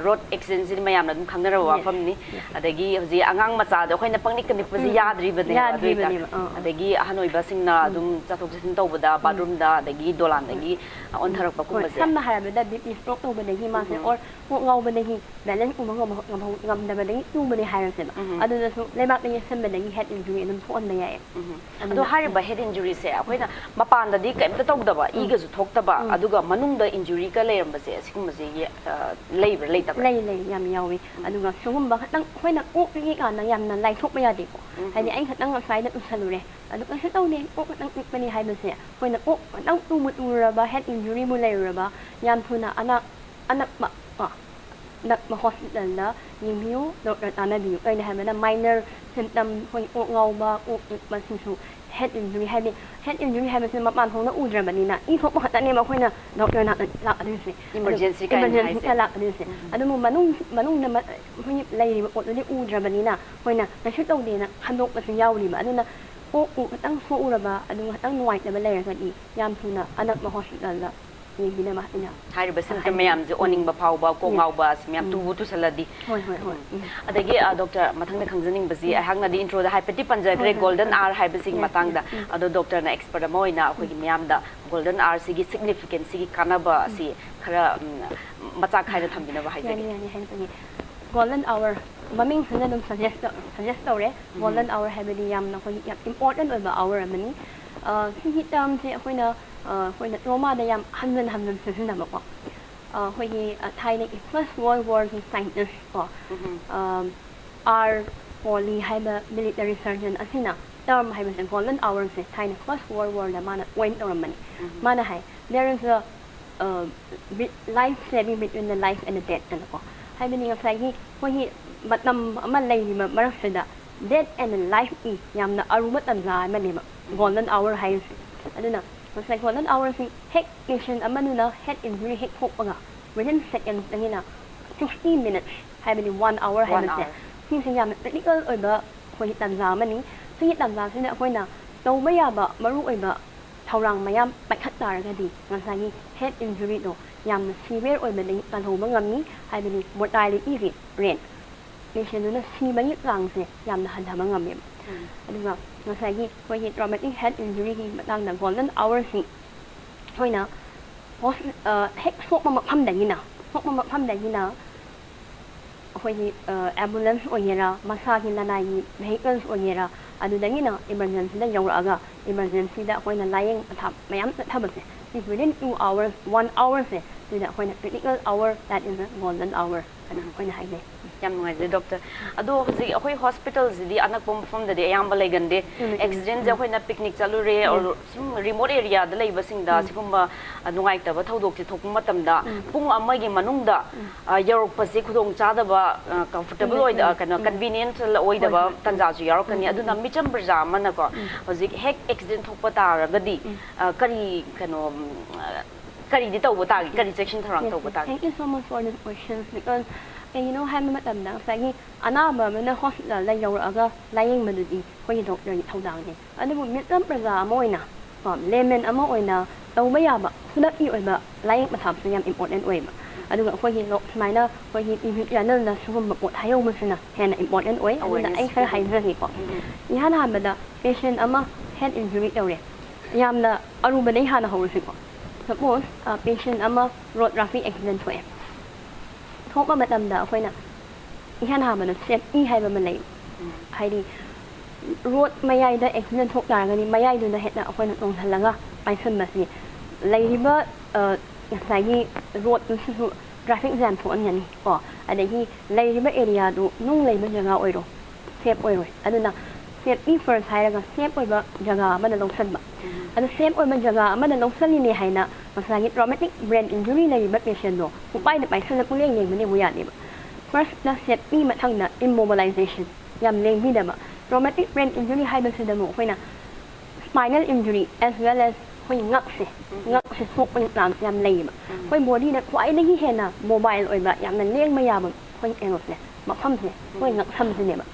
ꯔꯣꯗ ꯑꯦꯛꯁꯤꯗꯦꯟꯁꯤꯗꯤ ꯃꯌꯥꯝꯅ ꯑꯗꯨꯝ ꯈꯪꯅꯔꯕ ꯋꯥꯐꯝꯅꯤ꯫ ꯑꯗꯒꯤ ꯍꯧꯖꯤꯛ ꯑꯉꯥꯡ ꯃꯆꯥꯗꯣ ꯑꯩꯈꯣꯏꯅ ꯄꯪꯅꯤꯛꯇ ꯅꯤꯛꯄꯁꯤ ꯌꯥꯗ꯭ꯔꯤꯕꯅꯦꯕ꯫ ꯑꯗꯨ ꯑꯣꯏꯇꯥꯔꯗꯤ, ꯑꯗꯒꯤ ꯑꯍꯟ ꯑꯣꯏꯕꯁꯤꯡꯅ ꯑꯗꯨꯝ ꯆꯠꯊꯣꯛ ꯆꯠꯁꯤꯟ ꯇꯧꯕꯗ, ꯕꯥꯠꯔꯨꯝꯗ, ꯑꯗꯒꯤ ꯗꯣꯂꯥꯟꯗꯒꯤ ꯑꯣꯟꯊꯔꯛꯄꯒꯨꯝꯕꯁꯦ꯫ ꯁꯝꯅ ꯍꯥꯏꯔꯕꯗ, ꯕꯤ ꯄꯤ ꯁ꯭ꯇ꯭ꯔꯣꯛ ꯇꯧꯕꯗꯒꯤ ꯃꯥꯁꯦ, ꯑꯣꯔ ꯀꯣꯛ ꯉꯥꯎꯕꯗꯒꯤ ꯕꯦꯂꯦꯟꯁ ꯄꯨꯕ ꯉꯝꯍꯧ-, ꯉꯝꯍꯧ-, ꯉꯝꯗꯕꯗꯒꯤ ꯇꯨꯕꯅꯦ ꯍꯥꯏꯔꯁꯦꯕ꯫ ꯑꯗꯨꯗꯁꯨ ꯂꯩꯕꯥꯛꯇ ꯌꯦꯠꯁꯟꯕꯗꯒꯤ ꯍꯦꯗ ꯏꯟꯖꯨꯔꯤ ꯑꯗꯨꯝ ꯊꯣꯛꯍꯟꯕ ꯌꯥꯏꯌꯦ꯫ ꯑꯗꯣ ꯍꯥꯏꯔꯤꯕ ꯍꯦꯗ ꯏꯟꯖꯨꯔꯤꯁꯦ ꯑꯩꯈꯣꯏꯅ ꯃꯄꯥꯟꯗꯗꯤ ꯀꯩꯝꯇ ꯇꯧꯗꯕ, ꯏꯒꯁꯨ ꯊꯣꯛꯇꯕ, ꯑꯗꯨꯒ ꯃꯅꯨꯡꯗ ꯏꯟꯖꯨꯔꯤꯒ ꯂꯩꯔꯝꯕꯁꯦ, ꯑꯁꯤꯒꯨꯝꯕꯁꯦ ꯌꯦ-, ꯑ, ꯂꯩꯕ꯭ꯔꯥ, ꯂꯩꯇꯕ꯭ꯔꯥ? ꯂꯩ, ꯂꯩ, ꯌꯥꯝ ꯌꯥꯎꯋꯤ꯫ ꯑꯗꯨꯒ ꯁꯤꯒꯨꯝꯕ ꯈꯇꯪ ꯑꯩꯈꯣꯏꯅ ꯀꯣꯛ ꯆꯤꯛꯏ ꯀꯥꯟꯗ ꯌꯥꯝꯅ ꯂꯥꯏꯊꯣꯛꯄ ꯌꯥꯗꯦꯀꯣ꯫ ꯍꯥꯏꯗꯤ ꯑꯩ ꯈꯇꯪ ꯉꯁꯥꯏꯗ ꯇꯨꯁꯜꯂꯨꯔꯦ, ꯑꯗꯨ ꯀꯩꯁꯨ ꯇꯧꯗꯦ, ꯀꯣꯛ ꯈꯇꯪ ꯆꯤꯛꯄꯅꯤ ꯍꯥꯏꯕꯁꯦ, ꯑꯩꯈꯣꯏꯅ ꯀꯣꯛ ꯈꯇꯪ ꯇꯨꯕꯨ ꯇꯨꯔꯨꯔꯕ, ꯍꯦꯗ ꯏꯟꯖꯨꯔꯤꯕꯨ ꯂꯩꯔꯨꯔꯕ, ꯌꯥꯝ ꯊꯨꯅ ꯑꯅ-, ꯑꯅꯛꯄ ꯀꯣ, ꯑꯅꯛꯄ ꯍꯣꯁꯄꯤꯇꯥꯜꯗ ꯌꯦꯡꯕꯤꯌꯨ, ꯗꯣꯛꯇꯔ ꯇꯥꯟꯅꯕꯤꯌꯨ꯫ ꯀꯩꯅꯣ ꯍꯥꯏꯕꯗ, ꯃꯥꯏꯅꯔ ꯁꯤꯝꯇꯝ, ꯑꯩꯈꯣꯏ ꯀꯣꯛ ꯉꯥꯎꯕ, ꯀꯣꯛ ꯆꯤꯛꯄꯁꯤꯁꯨ ꯍꯦꯗ ꯏꯟꯖꯨꯔꯤ ꯍꯥꯏꯗꯤ, ꯍꯦꯗ ꯏꯟꯖꯨꯔꯤ ꯍꯥꯏꯕꯁꯤꯅ ꯃꯄꯥꯟ ꯊꯣꯡꯅ ꯎꯗ꯭ꯔꯕꯅꯤꯅ ꯏ ꯊꯣꯛꯄ ꯈꯛꯇꯅꯦꯕ ꯑꯩꯈꯣꯏꯅ ꯗꯣꯛꯇꯔ ꯅꯥꯛꯇ ꯂꯥꯛꯀꯗꯣꯏꯁꯦ꯫ ꯑꯗꯨ Emergency ꯀꯥꯏꯅ emergency ꯍꯥꯏꯁꯦ꯫ ꯗ ꯂꯥꯛꯀꯗꯣꯏꯁꯦ꯫ ꯎꯝ꯫ ꯑꯗꯨꯕꯨ ꯃꯅꯨꯡ ꯃꯅꯨꯡꯗ ꯃ- ꯑꯩꯈꯣꯏꯒꯤ ꯂꯩꯔꯤꯕ ꯄꯣꯠꯇꯨꯗꯤ ꯎꯗ꯭ꯔꯕꯅꯤꯅ ꯑꯩꯈꯣꯏꯅ ꯀꯩꯁꯨ ꯇꯧꯗꯦꯅ ꯈꯟꯗꯣꯛꯄꯁꯨ ꯌꯥꯎꯔꯤꯕ꯫ ꯑꯗꯨꯅ ꯀꯣꯛ ꯎ ꯈꯤꯇꯪ ꯁꯣꯛꯎꯔꯕ, ꯑꯗꯨ ꯈꯤꯇꯪ ꯅꯨꯡꯉꯥꯏꯇꯕ ꯂꯩꯔꯒꯗꯤ ꯌꯥꯝ ꯊꯨꯅ ꯑꯅꯛꯄ ꯍꯣꯁꯄꯤꯇꯥꯜꯗ ꯌꯦꯡꯕꯤꯅꯕ ꯑꯩꯅ ꯍꯥꯏꯔꯤꯕ symptom ꯍꯥꯏꯕꯤꯒꯦ꯫ ꯃꯌꯥꯝꯁꯦ, ꯎꯝ꯫ ꯑꯣꯅꯤꯡꯕ ꯐꯥꯎꯕ, ꯀꯣꯛ ꯎꯝ꯫ ꯉꯥꯎꯕ, ꯑꯁꯤ ꯃꯌꯥꯝ ꯎꯝ꯫ ꯇꯨꯕꯨ ꯇꯨꯁꯜꯂꯗꯤ꯫ ꯍꯣꯏ, ꯍꯣꯏ, ꯍꯣꯏ꯫ ꯎꯝ꯫ ꯑꯗꯒꯤ ꯑ, ꯗꯣꯛꯇꯔ, ꯃꯊꯪꯗ ꯈꯪꯖꯅꯤꯡꯕꯁꯤ, ꯑꯩꯍꯥꯛꯅꯗꯤ ꯏꯟꯇ꯭ꯔꯣꯗ ꯍꯥꯏꯐꯦꯠꯇꯤ ꯄꯟꯖꯈ꯭ꯔꯦ, ꯍꯣꯏ, ꯍꯣꯏ, ꯒꯣꯜꯗꯟ ꯍꯣꯏ꯫ ꯑꯥꯔ ꯍꯥꯏꯕꯁꯤꯒꯤ Yes, ꯃꯇꯥꯡꯗ꯫ yes, ꯎꯝ꯫ ꯑꯗꯣ ꯗꯣꯛꯇꯔꯅ ꯑꯦꯛꯁꯄꯔꯠ ꯑꯃ ꯑꯣꯏꯅ ꯑꯩꯈꯣꯏꯒꯤ ꯃꯤꯌꯥꯝꯗ ꯒꯣꯜꯗꯟ ꯑꯥꯔꯁꯤꯒꯤ ꯁꯤꯒꯅꯤꯐꯤꯀꯦꯟꯁꯤꯒꯤ ꯀꯥꯟꯅꯕ ꯑꯁꯤ ꯈꯔ, ꯎꯝ, ꯃꯆꯥ ꯈꯥꯏꯅ ꯊꯝꯕꯤꯅꯕ ꯍꯥꯏꯖꯒꯦ꯫ ꯌꯥꯅꯤ, ꯌꯥꯅꯤ, ꯍꯥꯏꯖꯒꯦ꯫ ꯒꯣꯜꯗꯟ ꯑꯋꯔ ꯃꯃꯤꯡꯁꯤꯅ ꯑꯗꯨꯝ ꯁꯖꯦꯁ ꯁꯖꯦꯁ ꯇꯧꯔꯦ꯫ ꯎꯝ꯫ ꯒꯣꯜꯗꯟ ꯑꯋꯔ ꯍꯥꯏꯕꯗꯤ ꯌꯥꯝꯅ ꯑꯩꯈꯣꯏꯒꯤ ꯌꯥꯝ ꯏꯝꯄꯣꯔꯇꯦꯟ ꯑꯣꯏꯕ ꯑꯋꯔ ꯑꯃꯅꯤ꯫ ꯑ, ꯁꯤꯒꯤ ꯇꯔꯝꯁꯦ ꯑꯩꯈꯣꯏꯅ, ꯑ, ꯑꯩꯈꯣꯏꯅ ꯇ꯭ꯔꯣꯃꯥꯗ ꯌꯥꯝ ꯍꯟꯖꯟ ꯍꯟꯖꯟ ꯁꯤꯖꯤꯟꯅꯕꯀꯣ꯫ ꯑ, ꯑꯩꯈꯣꯏꯒꯤ, ꯑ, ꯊꯥꯏꯅꯒꯤ ꯐꯥꯔꯁ ꯋꯥꯔꯜ ꯋꯥꯔꯒꯤ ꯁꯥꯏꯟꯇꯤꯁ ꯀꯣ, ꯎꯝ꯫ ꯑ, ꯑꯥꯔ ꯄꯣꯂꯤ ꯍꯥꯏꯕ ꯃꯤꯂꯤꯇꯔꯤ ꯁꯔꯖꯟ ꯑꯁꯤꯅ ꯇꯔꯝ ꯍꯥꯏꯕꯁꯦ, ꯒꯣꯜꯗꯟ ꯑꯋꯔꯁꯦ, ꯊꯥꯏꯅ ꯐꯥꯔꯁ ꯋꯥꯔꯜ ꯋꯥꯔꯗ ꯃꯥꯅ ꯀꯣꯏꯟ ꯇꯧꯔꯝꯕꯅꯤ꯫ ꯎꯝ꯫ ꯃꯥꯅ ꯍꯥꯏ, there is a, uh, life saving between the life and the death ꯍꯥꯏꯅꯀꯣ꯫ ꯍꯥꯏꯕꯗꯤ ꯉꯁꯥꯏꯒꯤ ꯑꯩꯈꯣꯏꯒꯤ ꯃꯇꯝ ꯑꯃ ꯂꯩꯔꯤꯕ ꯃꯔꯛꯁꯤꯗ death and life ꯀꯤ ꯌꯥꯝꯅ ꯑꯔꯨꯕ ꯇꯥꯟꯖꯥ ꯑꯃꯅꯦꯕ ꯒꯣꯜꯗꯟ ꯑꯋꯔ ꯍꯥꯏꯔꯤꯁꯦ꯫ ꯑꯗꯨꯅ ꯉꯁꯥꯏ ꯒꯣꯜꯗꯟ ꯑꯋꯔꯁꯤ ꯍꯦꯛ ꯄꯦꯁꯦꯟ ꯑꯃꯗꯨꯅ ꯍꯦꯗ ꯏꯟꯖꯨꯔꯤ ꯍꯦꯛ ꯊꯣꯛꯄꯒ within seconds ꯇꯒꯤꯅ sixty minutes ꯍꯥꯏꯕꯗꯤ ꯋꯥꯟ ꯑꯋꯔ One ꯍꯥꯏꯕꯁꯦ, hour꯫ ꯁꯤꯁꯦ ꯌꯥꯝꯅ ꯀ꯭ꯔꯤꯇꯤꯀꯦꯜ ꯑꯣꯏꯕ ꯑꯩꯈꯣꯏꯒꯤ ꯇꯥꯟꯖꯥ ꯑꯃꯅꯤ꯫ ꯁꯤꯒꯤ ꯇꯥꯟꯖꯥꯁꯤꯗ ꯑꯩꯈꯣꯏꯅ ꯇꯧꯕ ꯌꯥꯕ ꯃꯔꯨꯑꯣꯏꯕ ꯊꯧꯔꯥꯡ ꯃꯌꯥꯝ ꯄꯥꯏꯈꯠ ꯇꯥꯔꯒꯗꯤ ꯉꯁꯥꯏꯒꯤ ꯍꯦꯗ ꯏꯟꯖꯨꯔꯤꯗꯣ ꯌꯥꯝꯅ ꯁꯤꯚꯤꯌꯔ ꯑꯣꯏꯕꯗꯒꯤ ꯀꯜꯍꯧꯕ ꯉꯝꯃꯤ꯫ ꯍꯥꯏꯕꯗꯤ ꯃꯣꯔꯇꯥꯂꯤꯇꯤ ꯔꯦꯠ, ꯄꯦꯁꯦꯟꯗꯨꯅ ꯁꯤꯕꯒꯤ ꯆꯥꯡꯁꯦ ꯌꯥꯝꯅ ꯍꯟꯊꯕ ꯉꯝꯃꯦꯕ꯫ ꯎꯝ꯫ ꯑꯗꯨꯒ ꯉꯁꯥꯏꯒꯤ ꯑꯩꯈꯣꯏꯒꯤ ꯇ꯭ꯔꯣꯃꯦꯇꯤꯛ ꯍꯦꯗ ꯏꯟꯖꯨꯔꯤꯒꯤ ꯃꯇꯥꯡꯗ ꯒꯣꯜꯗꯟ ꯑꯋꯔꯁꯤ ꯑꯩꯈꯣꯏꯅ ꯍꯣꯁ-, ꯑ, ꯍꯦꯛ ꯁꯣꯛꯄ ꯃꯐꯝꯗꯒꯤꯅ, ꯁꯣꯛꯄ ꯃꯐꯝꯗꯒꯤꯅ ꯑꯩꯈꯣꯏꯒꯤ, ꯑ, ꯑꯦꯝꯕꯨꯂꯦꯟꯁ ꯑꯣꯏꯒꯦꯔꯥ, ꯃꯁꯥꯒꯤ ꯂꯅꯥꯏꯒꯤ ꯚꯦꯍꯤꯀꯜꯁ ꯑꯣꯏꯒꯦꯔꯥ, ꯑꯗꯨꯗꯒꯤꯅ ꯏꯃꯔꯖꯦꯟꯁꯤꯗ ꯌꯧꯔꯛꯑꯒ ꯏꯃꯔꯖꯦꯟꯁꯤꯗ ꯑꯩꯈꯣꯏꯅ ꯂꯥꯏꯌꯦꯡ ꯄꯊꯥꯞ ꯃꯌꯥꯝ ꯆꯠꯊꯕꯁꯦ, ꯁꯤ within two hours, one hour ꯁꯦ ꯑꯗꯨꯅ ꯑꯩꯈꯣꯏꯅ critical hour, that is the golden hour ꯑꯗꯨꯝ ꯑꯩꯈꯣꯏꯅ ꯍꯥꯏꯅꯩ꯫ ꯌꯥꯝ ꯅꯨꯡꯉꯥꯏꯖꯩ ꯗꯣꯛꯇꯔ꯫ ꯑꯗꯣ ꯍꯧꯖꯤꯛ ꯑꯩꯈꯣꯏ ꯍꯣꯁꯄꯤꯇꯥꯜꯁꯤꯗꯤ ꯑꯅꯛꯄ ꯃꯐꯝꯗꯗꯤ ꯑꯌꯥꯝꯕ ꯂꯩꯒꯟꯗꯦ꯫ ꯎꯝ, ꯎꯝ, ꯑꯦꯛꯁꯤꯗꯦꯟꯁꯦ ꯎꯝ. ꯑꯩꯈꯣꯏꯅ ꯄꯤꯛꯅꯤꯛ ꯆꯠꯂꯨꯔꯦ, ꯎꯝ. or ꯁꯨꯝ ꯔꯤꯃꯣꯠ ꯑꯦꯔꯤꯌꯥꯗ ꯂꯩꯕꯁꯤꯡꯗ ꯎꯝ. ꯁꯤꯒꯨꯝꯕ ꯑ, ꯅꯨꯡꯉꯥꯏꯇꯕ ꯊꯧꯗꯣꯛꯁꯦ ꯊꯣꯛꯄ ꯃꯇꯝꯗ ꯎꯝ. ꯄꯨꯡ ꯑꯃꯒꯤ ꯃꯅꯨꯡꯗ ꯎꯝ. ꯑ, ꯌꯧꯔꯛꯄꯁꯦ ꯈꯨꯗꯣꯡ ꯆꯥꯗꯕ, ꯀꯝꯐꯣꯔꯇꯦꯕꯜ ꯎꯝ, ꯑꯣꯏꯗ ꯎꯝ, ꯀꯩꯅꯣ ꯎꯝ. ꯀꯟꯚꯤꯅꯤꯌꯦꯟꯁ ꯑꯣꯏꯗꯕ ꯍꯣꯏ, ꯍꯣꯏ. ꯇꯥꯟꯖꯥꯁꯨ ꯌꯥꯎꯔꯛꯀꯅꯤ꯫ ꯎꯝ, ꯎꯝ, ꯑꯗꯨꯅ ꯎꯝ. ꯃꯤꯆꯝ ꯄ꯭ꯔꯖꯥ ꯑꯃꯅꯀꯣ ꯎꯝ. ꯍꯧꯖꯤꯛ ꯍꯦꯛ ꯑꯦꯛꯁꯤꯗꯦꯟ ꯊꯣꯛꯄ ꯇꯥꯔꯒꯗꯤ ꯎꯝ. ꯑ, ꯀꯔꯤ ꯀꯩꯅꯣ, ꯎꯝ, ꯑ, ꯀꯔꯤꯗꯤ ꯇꯧꯕ ꯇꯥꯒꯦ? ꯀꯔꯤ ꯆꯦꯛꯁꯤꯟ ꯊꯧꯔꯥꯡ ꯇꯧꯕ ꯇꯥꯒꯦ? Thank you so much for this question, because ꯀꯩꯒꯤꯅꯣ ꯍꯥꯏꯕ ꯃꯇꯝꯗ ꯉꯁꯥꯏꯒꯤ ꯑꯅꯥꯕ ꯑꯃꯅ ꯍꯣꯁꯄꯤꯇꯥꯜꯗ ꯌꯧꯔꯛꯑꯒ ꯂꯥꯏꯌꯦꯡꯕꯗꯨꯗꯤ ꯑꯩꯈꯣꯏꯒꯤ ꯗꯣꯛꯇꯔꯒꯤ ꯊꯧꯗꯥꯡꯅꯤ꯫ ꯑꯗꯨꯕꯨ ꯃꯤꯆꯝ ꯄ꯭ꯔꯖꯥ ꯑꯃ ꯑꯣꯏꯅ, ꯀꯣ, layman ꯑꯃ ꯑꯣꯏꯅ ꯇꯧꯕ ꯌꯥꯕ ꯈꯨꯗꯛꯀꯤ ꯑꯣꯏꯕ ꯂꯥꯏꯌꯦꯡ ꯄꯊꯥꯞꯁꯨ ꯌꯥꯝ important ꯑꯣꯏꯌꯦꯕ꯫ ꯑꯗꯨꯒ ꯑꯩꯈꯣꯏꯒꯤ ꯂꯣ-, ꯁꯨꯃꯥꯏꯅ ꯑꯩꯈꯣꯏꯒꯤ ꯇꯤ ꯚꯤ ꯆꯦꯅꯦꯜꯗ ꯁꯤꯒꯨꯝꯕ ꯄꯣꯠ ꯍꯥꯏꯍꯧꯕꯁꯤꯅ ꯍꯦꯟꯅ important ꯑꯣꯏ꯫ ꯑꯗꯨꯅ Awareness ꯑꯩ ꯈꯔ ꯄꯤꯕ. ꯍꯥꯏꯖꯔꯒꯦꯀꯣ꯫ ꯎꯝ. ꯏꯍꯥꯟ ꯍꯥꯟꯕꯗ ꯄꯦꯁꯦꯟ ꯑꯃ ꯍꯦꯗ ꯏꯟꯖꯨꯔꯤ ꯇꯧꯔꯦ꯫ ꯌꯥꯝꯅ ꯑꯔꯨꯕꯗꯒꯤ ꯍꯥꯟꯅ ꯍꯧꯔꯁꯤꯀꯣ꯫ ꯁꯄꯣꯁ, ꯄꯦꯁꯦꯟ ꯑꯃ ꯔꯣꯗ ꯇ꯭ꯔꯥꯐꯤꯛ ꯑꯦꯛꯁꯤꯗꯦꯟ ꯊꯣꯛꯑꯦ꯫ ꯊꯣꯛꯄ ꯃꯇꯝꯗ ꯑꯩꯈꯣꯏꯅ ꯏꯍꯥꯟ ꯍꯥꯟꯕꯗ ꯁꯦꯐꯇꯤ ꯍꯥꯏꯕ ꯑꯃ ꯂꯩ꯫ ꯎꯝ. ꯍꯥꯏꯗꯤ ꯔꯣꯗ ꯃꯌꯥꯏꯗ ꯑꯦꯛꯁꯤꯗꯦꯟ ꯊꯣꯛ ꯇꯥꯔꯒꯗꯤ ꯃꯌꯥꯏꯗꯨꯗ ꯍꯦꯛꯇ ꯑꯩꯈꯣꯏꯅ ꯇꯣꯡꯁꯤꯜꯂꯒ ꯄꯥꯏꯁꯟꯕꯁꯤ ꯂꯩꯔꯤꯕ, ꯑ, ꯉꯁꯥꯏꯒꯤ ꯔꯣꯗꯇꯨꯁꯤꯁꯨ ꯇ꯭ꯔꯥꯐꯤꯛ ꯖꯥꯝ ꯊꯣꯛꯍꯟꯒꯅꯤ ꯀꯣ꯫ ꯑꯗꯒꯤ ꯂꯩꯔꯤꯕ ꯑꯦꯔꯤꯌꯥꯗꯨ ꯅꯨꯡ ꯂꯩꯕ ꯖꯒꯥ ꯑꯣꯏꯔꯣ, ꯁꯦꯐ ꯑꯣꯏꯔꯣꯏ꯫ ꯑꯗꯨꯅ ꯁꯦꯐꯇꯤ ꯐꯥꯔꯁ ꯍꯥꯏꯔꯒ ꯁꯦꯐ ꯑꯣꯏꯕ ꯖꯒꯥ ꯑꯃꯗ ꯂꯧꯁꯟꯕ꯫ ꯎꯝ. ꯑꯗꯨ ꯁꯦꯐ ꯑꯣꯏꯕ ꯖꯒꯥ ꯑꯃꯗ ꯂꯧꯁꯜꯂꯤꯅꯦ ꯍꯥꯏꯅ ꯉꯁꯥꯏꯒꯤ ꯇ꯭ꯔꯣꯃꯦꯇꯤꯛ ꯕ꯭ꯔꯦꯟ ꯏꯟꯖꯨꯔꯤ ꯂꯩꯔꯤꯕ ꯄꯦꯁꯦꯟꯗꯣ ꯄꯨꯡꯄꯥꯏꯗ ꯄꯥꯏꯁꯜꯂ ꯄꯨꯡꯂꯦꯡ ꯂꯦꯡꯕꯗꯤ ꯑꯃꯨꯛ ꯌꯥꯗꯦꯕ꯫ ꯐꯥꯔꯁꯅ ꯁꯦꯐꯇꯤ, ꯃꯊꯪꯗ ꯏꯃꯣꯕꯤꯂꯥꯏꯖꯦꯁꯟ, ꯌꯥꯝ ꯂꯦꯡꯕꯤꯗꯕ꯫ ꯇ꯭ꯔꯣꯃꯦꯇꯤꯛ ꯕ꯭ꯔꯦꯟ ꯏꯟꯖꯨꯔꯤ ꯍꯥꯏꯕꯁꯤꯗ ꯑꯃꯨꯛ ꯑꯩꯈꯣꯏꯅ spinal injury as well as ꯑꯩꯈꯣꯏ ꯉꯛꯁꯦ, ꯉꯛꯁꯦ ꯁꯣꯛꯄꯒꯤ ꯆꯥꯟꯁ ꯌꯥꯝ ꯂꯩꯌꯦꯕ꯫ ꯑꯩꯈꯣꯏ ꯕꯣꯗꯤꯗ ꯈ꯭ꯋꯥꯏꯗꯒꯤ ꯍꯦꯟꯅ ꯃꯣꯕꯥꯏꯜ ꯑꯣꯏꯕ, ꯌꯥꯝꯅ ꯂꯦꯡꯕ ꯌꯥꯕ ꯑꯩꯈꯣꯏ ꯀꯩꯅꯣꯁꯦ, ꯃꯐꯝꯁꯦ ꯑꯩꯈꯣꯏ ꯉꯛꯁꯝꯁꯤꯅꯦꯕ꯫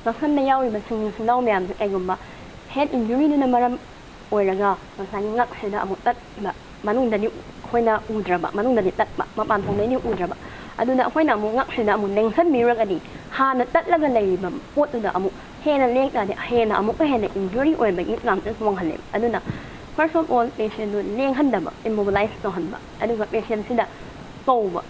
ꯉꯛꯁꯝꯗ ꯌꯥꯎꯔꯤꯕ ꯁꯤꯡꯂꯤ ꯁꯤꯡꯅꯥꯎ ꯃꯌꯥꯝꯁꯦ ꯀꯩꯒꯨꯝꯕ ꯍꯦꯗ ꯏꯟꯖꯨꯔꯤꯗꯨꯅ ꯃꯔꯝ ꯑꯣꯏꯔꯒ ꯉꯁꯥꯏꯒꯤ ꯉꯛꯁꯤꯗ ꯑꯃꯨꯛ ꯇꯠꯈꯤꯕ, ꯃꯅꯨꯡꯗꯗꯤ ꯑꯩꯈꯣꯏꯅ ꯎꯗ꯭ꯔꯕ, ꯃꯅꯨꯡꯗꯗꯤ ꯇꯠꯄ, ꯃꯄꯥꯟ ꯊꯣꯡꯗꯩꯗꯤ ꯎꯗ꯭ꯔꯕ꯫ ꯑꯗꯨꯅ ꯑꯩꯈꯣꯏꯅ ꯑꯃꯨꯛ ꯉꯛꯁꯤꯗ ꯑꯃꯨꯛ ꯂꯦꯡꯁꯟꯕꯤꯔꯨꯔꯒꯗꯤ ꯍꯥꯟꯅ ꯇꯠꯂꯒ ꯂꯩꯔꯤꯕ ꯄꯣꯠꯇꯨꯗ ꯑꯃꯨꯛ ꯍꯦꯟꯅ ꯂꯦꯡ ꯇꯥꯔꯗꯤ ꯍꯦꯟꯅ ꯑꯃꯨꯛꯀ ꯍꯦꯟꯅ ꯏꯟꯖꯨꯔꯤ ꯑꯣꯏꯕꯒꯤ ꯆꯥꯟꯁꯦꯁ ꯋꯥꯡꯍꯜꯂꯦꯕ꯫ ꯑꯗꯨꯅ first of all ꯄꯦꯁꯦꯟꯗꯨ ꯂꯦꯡꯍꯟꯗꯕ, ꯏꯃꯣꯕꯤꯂꯥꯏꯁ ꯇꯧꯍꯟꯕ, ꯑꯗꯨꯒ ꯄꯦꯁꯦꯟꯁꯤꯗ ꯀꯧꯕ,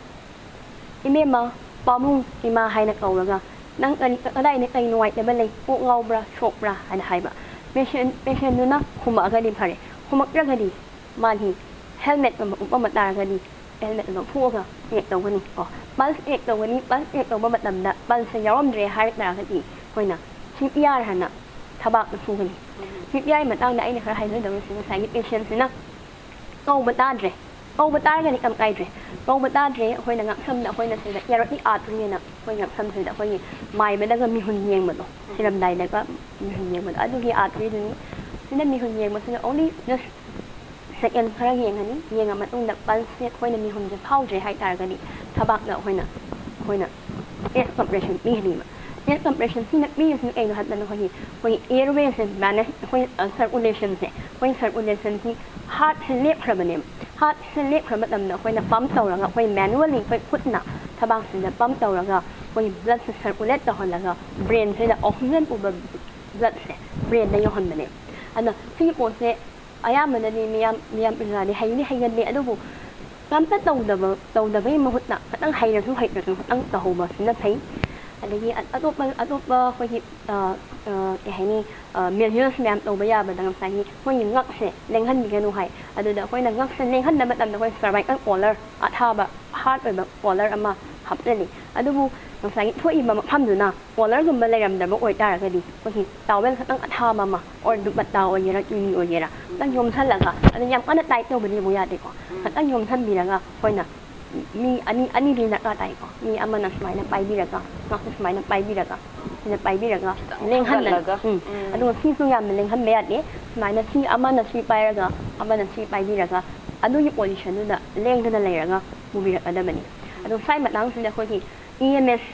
"ꯏꯃꯦꯝꯃ, ꯄꯥꯕꯨꯡ, ꯏꯃꯥ" ꯍꯥꯏꯅ ꯀꯧꯔꯒ, "ꯅꯪ ꯀꯔꯤ, ꯀꯗꯥꯏꯗ ꯀꯔꯤ ꯅꯨꯡꯉꯥꯏꯇꯕ ꯂꯩ? ꯀꯣꯛ ꯉꯥꯎꯕ꯭ꯔꯥ, ꯁꯣꯛꯄ꯭ꯔꯥ?" ꯍꯥꯏꯅ ꯍꯥꯏꯕ꯫ ꯄꯦꯁꯦꯟ, ꯄꯦꯁꯦꯟꯗꯨꯅ ꯈꯨꯝꯃꯛꯑꯒꯗꯤ ꯐꯔꯦ, ꯈꯨꯝꯃꯛꯇ꯭ꯔꯒꯗꯤ ꯃꯥꯒꯤ ꯍꯦꯜꯃꯦꯠꯀꯨꯝꯕ ꯎꯞꯄꯝꯕ ꯇꯥꯔꯒꯗꯤ ꯍꯦꯜꯃꯦꯠ ꯂꯧꯊꯣꯛꯑꯒ ꯆꯦꯛ ꯇꯧꯒꯅꯤ ꯀꯣ꯫ ꯄꯜꯁ ꯆꯦꯛ ꯇꯧꯒꯅꯤ꯫ ꯄꯜꯁ ꯆꯦꯛ ꯇꯧꯕ ꯃꯇꯝꯗ ꯄꯜꯁꯁꯦ ꯌꯥꯎꯔꯝꯗ꯭ꯔꯦ ꯍꯥꯏꯔꯛ ꯇꯥꯔꯒꯗꯤ ꯑꯩꯈꯣꯏꯅ ꯁꯤ ꯄꯤ ꯑꯥꯔ ꯍꯥꯏꯅ ꯊꯕꯥꯛꯇ ꯐꯨꯒꯅꯤ꯫ ꯁꯤ ꯄꯤ ꯑꯥꯔꯒꯤ ꯃꯇꯥꯡꯗ ꯑꯩꯅ ꯈꯔ ꯍꯥꯏꯖꯗꯧꯔꯤꯁꯤ ꯉꯁꯥꯏꯒꯤ ꯄꯦꯁꯦꯟꯁꯤꯅ ꯀꯧꯕ ꯇꯥꯗ꯭ꯔꯦ꯫ ꯀꯧꯕ ꯇꯥꯔꯒꯗꯤ ꯀꯩꯝ ꯀꯥꯏꯗ꯭ꯔꯦ꯫ ꯀꯧꯕ ꯇꯥꯗ꯭ꯔꯦ꯫ ꯑꯩꯈꯣꯏꯅ ꯉꯛꯁꯝꯗ ꯑꯩꯈꯣꯏꯅ ꯁꯤꯗ ꯏꯌꯥꯔꯠꯂꯤ ꯑꯥꯔꯇ꯭ꯔꯤ ꯍꯥꯏꯅ ꯑꯩꯈꯣꯏ ꯉꯛꯁꯝꯁꯤꯗ ꯑꯩꯈꯣꯏꯒꯤ ꯃꯥꯏꯕꯗꯒ ꯃꯤꯍꯨꯟ ꯌꯦꯡꯕꯗꯣ, ꯁꯤꯔꯝꯗꯥꯏꯗꯒ ꯃꯤꯍꯨꯟ ꯌꯦꯡꯕꯗꯣ, ꯑꯗꯨꯒꯤ ꯑꯥꯔꯇ꯭ꯔꯤꯗꯨꯅꯤ꯫ ꯁꯤꯗ ꯃꯤꯍꯨꯟ ꯌꯦꯡꯕꯁꯤꯗ only just ꯁꯦꯀꯦꯟ ꯈꯔ ꯌꯦꯡꯉꯅꯤ꯫ ꯌꯦꯡꯉ ꯃꯇꯨꯡꯗ ꯄꯜꯁꯁꯦ ꯑꯩꯈꯣꯏꯅ ꯃꯤꯍꯨꯟꯁꯦ ꯐꯥꯎꯗ꯭ꯔꯦ ꯍꯥꯏ ꯇꯥꯔꯒꯗꯤ ꯊꯕꯥꯛꯇ ꯑꯩꯈꯣꯏꯅ ꯑꯩꯈꯣꯏꯅ ꯆꯦꯁ ꯀꯝꯄ꯭ꯔꯦꯁꯟ ꯄꯤꯒꯅꯤꯕ꯫ ꯆꯦꯁ ꯀꯝꯄ꯭ꯔꯦꯁꯟ ꯁꯤꯅ ꯄꯤꯔꯤꯁꯤꯅ ꯀꯩꯅꯣ ꯍꯥꯏꯕꯗ ꯑꯩꯈꯣꯏꯒꯤ ꯑꯩꯈꯣꯏꯒꯤ ꯑꯦꯌꯔꯋꯦꯁꯦ ꯃꯦꯅꯦꯖ, ꯑꯩꯈꯣꯏ ꯁꯔꯀꯨꯂꯦꯁꯟꯁꯦ, ꯑꯩꯈꯣꯏ ꯁꯔꯀꯨꯂꯦꯁꯟꯁꯤ ꯍꯥꯔꯠꯁꯦ ꯂꯦꯞꯈ꯭ꯔꯕꯅꯦꯕ꯫ ꯍꯥꯔꯠꯁꯦ ꯂꯦꯞꯈ꯭ꯔ ꯃꯇꯝꯗ ꯑꯩꯈꯣꯏꯅ ꯄꯝꯞ ꯇꯧꯔꯒ ꯑꯩꯈꯣꯏ ꯃꯦꯅꯨꯋꯦꯜꯂꯤ ꯑꯩꯈꯣꯏ ꯈꯨꯠꯅ ꯊꯕꯥꯛꯁꯤꯗ ꯄꯝꯞ ꯇꯧꯔꯒ ꯑꯩꯈꯣꯏ ꯕ꯭ꯂꯗꯁꯦ ꯁꯔꯀꯨꯂꯦꯠ ꯇꯧꯍꯜꯂꯒ ꯕ꯭ꯔꯦꯟꯁꯤꯗ ꯑꯣꯛꯁꯤꯖꯟ ꯄꯨꯕ ꯕ꯭ꯂꯗꯁꯦ ꯕ꯭ꯔꯦꯟꯗ ꯌꯧꯍꯟꯕꯅꯦꯕ꯫ ꯑꯗꯣ ꯁꯤꯒꯤ ꯄꯣꯠꯁꯦ ꯑꯌꯥꯝꯕꯅꯗꯤ ꯃꯤꯌꯥꯝ ꯃꯤꯌꯥꯝ ꯄ꯭ꯔꯖꯥꯗꯤ ꯍꯩꯗꯤ ꯍꯩꯒꯜꯂꯤ, ꯑꯗꯨꯕꯨ ꯀꯝꯇ ꯇꯧꯗꯕ ꯇꯧꯗꯕꯒꯤ ꯃꯍꯨꯠꯇ ꯈꯤꯇꯪ ꯍꯩꯔꯁꯨ ꯍꯩꯇ꯭ꯔꯁꯨ ꯈꯤꯇꯪ ꯇꯧꯍꯧꯕꯁꯤꯅ ꯐꯩ꯫ ꯑꯗꯒꯤ ꯑ- ꯑꯇꯣꯞꯄ ꯑꯇꯣꯞꯄ ꯑꯩꯈꯣꯏꯒꯤ ꯑ, ꯑ, ꯀꯩ ꯍꯥꯏꯅꯤ, ꯃꯦꯖꯔꯁ ꯃꯌꯥꯝ ꯇꯧꯕ ꯌꯥꯕꯗ ꯉꯁꯥꯏꯒꯤ ꯑꯩꯈꯣꯏꯒꯤ ꯉꯛꯁꯦ ꯂꯦꯡꯍꯟꯕꯤꯒꯅꯨ ꯍꯥꯏ꯫ ꯑꯗꯨꯗ ꯑꯩꯈꯣꯏꯅ ꯉꯛꯁꯦ ꯂꯦꯡꯍꯟꯕ ꯃꯇꯝꯗ ꯑꯩꯈꯣꯏ ꯁꯔꯚꯥꯏꯀꯜ ꯀꯣꯂꯔ, ꯑꯊꯥꯕ ꯍꯥꯔꯠ ꯑꯣꯏꯕ ꯀꯣꯂꯔ ꯑꯃ ꯍꯥꯞꯆꯜꯂꯤ꯫ ꯑꯗꯨꯕꯨ ꯉꯁꯥꯏꯒꯤ ꯊꯣꯛꯏꯕ ꯃꯐꯝꯗꯨꯅ ꯀꯣꯂꯔꯒꯨꯝꯕ ꯂꯩꯔꯝꯗꯕ ꯑꯣꯏꯇꯥꯔꯒꯗꯤ ꯑꯩꯈꯣꯏꯒꯤ ꯇꯥꯋꯦꯜ ꯈꯤꯇꯪ ꯑꯊꯥꯕ ꯑꯃ, ꯑꯣꯔ ꯗꯨꯄꯠꯇꯥ ꯑꯣꯏꯒꯦꯔꯥ, ꯆꯨꯅꯤ ꯑꯣꯏꯒꯦꯔꯥ, ꯈꯤꯇꯪ ꯌꯣꯝꯁꯜꯂꯒ, ꯑꯗꯨ ꯌꯥꯝ ꯀꯟꯅ ꯇꯥꯏꯠ ꯇꯧꯕꯗꯤ ꯑꯃꯨꯛ ꯌꯥꯗꯦꯀꯣ꯫ ꯈꯤꯇꯪ ꯌꯣꯝꯁꯟꯕꯤꯔꯒ ꯑꯩꯈꯣꯏꯅ ꯃꯤ ꯑꯅꯤ, ꯑꯅꯤꯗꯤ ꯗꯔꯀꯥꯔ ꯇꯥꯏꯀꯣ꯫ ꯃꯤ ꯑꯃꯅ ꯁꯨꯃꯥꯏꯅ ꯄꯥꯏꯕꯤꯔꯒ, ꯉꯥꯛꯁꯦ ꯁꯨꯃꯥꯏꯅ ꯄꯥꯏꯕꯤꯔꯒ, ꯁꯤꯅ ꯄꯥꯏꯕꯤꯔꯒ, ꯈꯤꯇꯪ ꯂꯦꯡꯍꯟꯗꯅ꯫ ꯊꯥꯡꯒꯠꯂꯒ꯫ ꯎꯝ꯫ ꯎꯝ꯫ ꯑꯗꯨꯒ ꯁꯤꯁꯨ ꯌꯥꯝꯅ ꯂꯦꯡꯍꯟꯕ ꯌꯥꯗꯦ꯫ ꯁꯨꯃꯥꯏꯅ ꯁꯤ ꯑꯃꯅ ꯁꯤ ꯄꯥꯏꯔꯒ, ꯑꯃꯅ ꯁꯤ ꯄꯥꯏꯕꯤꯔꯒ, ꯑꯗꯨꯒꯤ ꯄꯣꯖꯤꯁꯟꯗꯨꯗ ꯂꯦꯡꯗꯅ ꯂꯩꯔꯒ ꯄꯨꯕꯤꯔꯛꯀꯗꯕꯅꯤ꯫ ꯑꯗꯣ ꯁ꯭ꯋꯥꯏ ꯃꯇꯥꯡꯁꯤꯗ ꯑꯩꯈꯣꯏꯒꯤ ꯏ ꯑꯦꯝ ꯑꯦꯁ,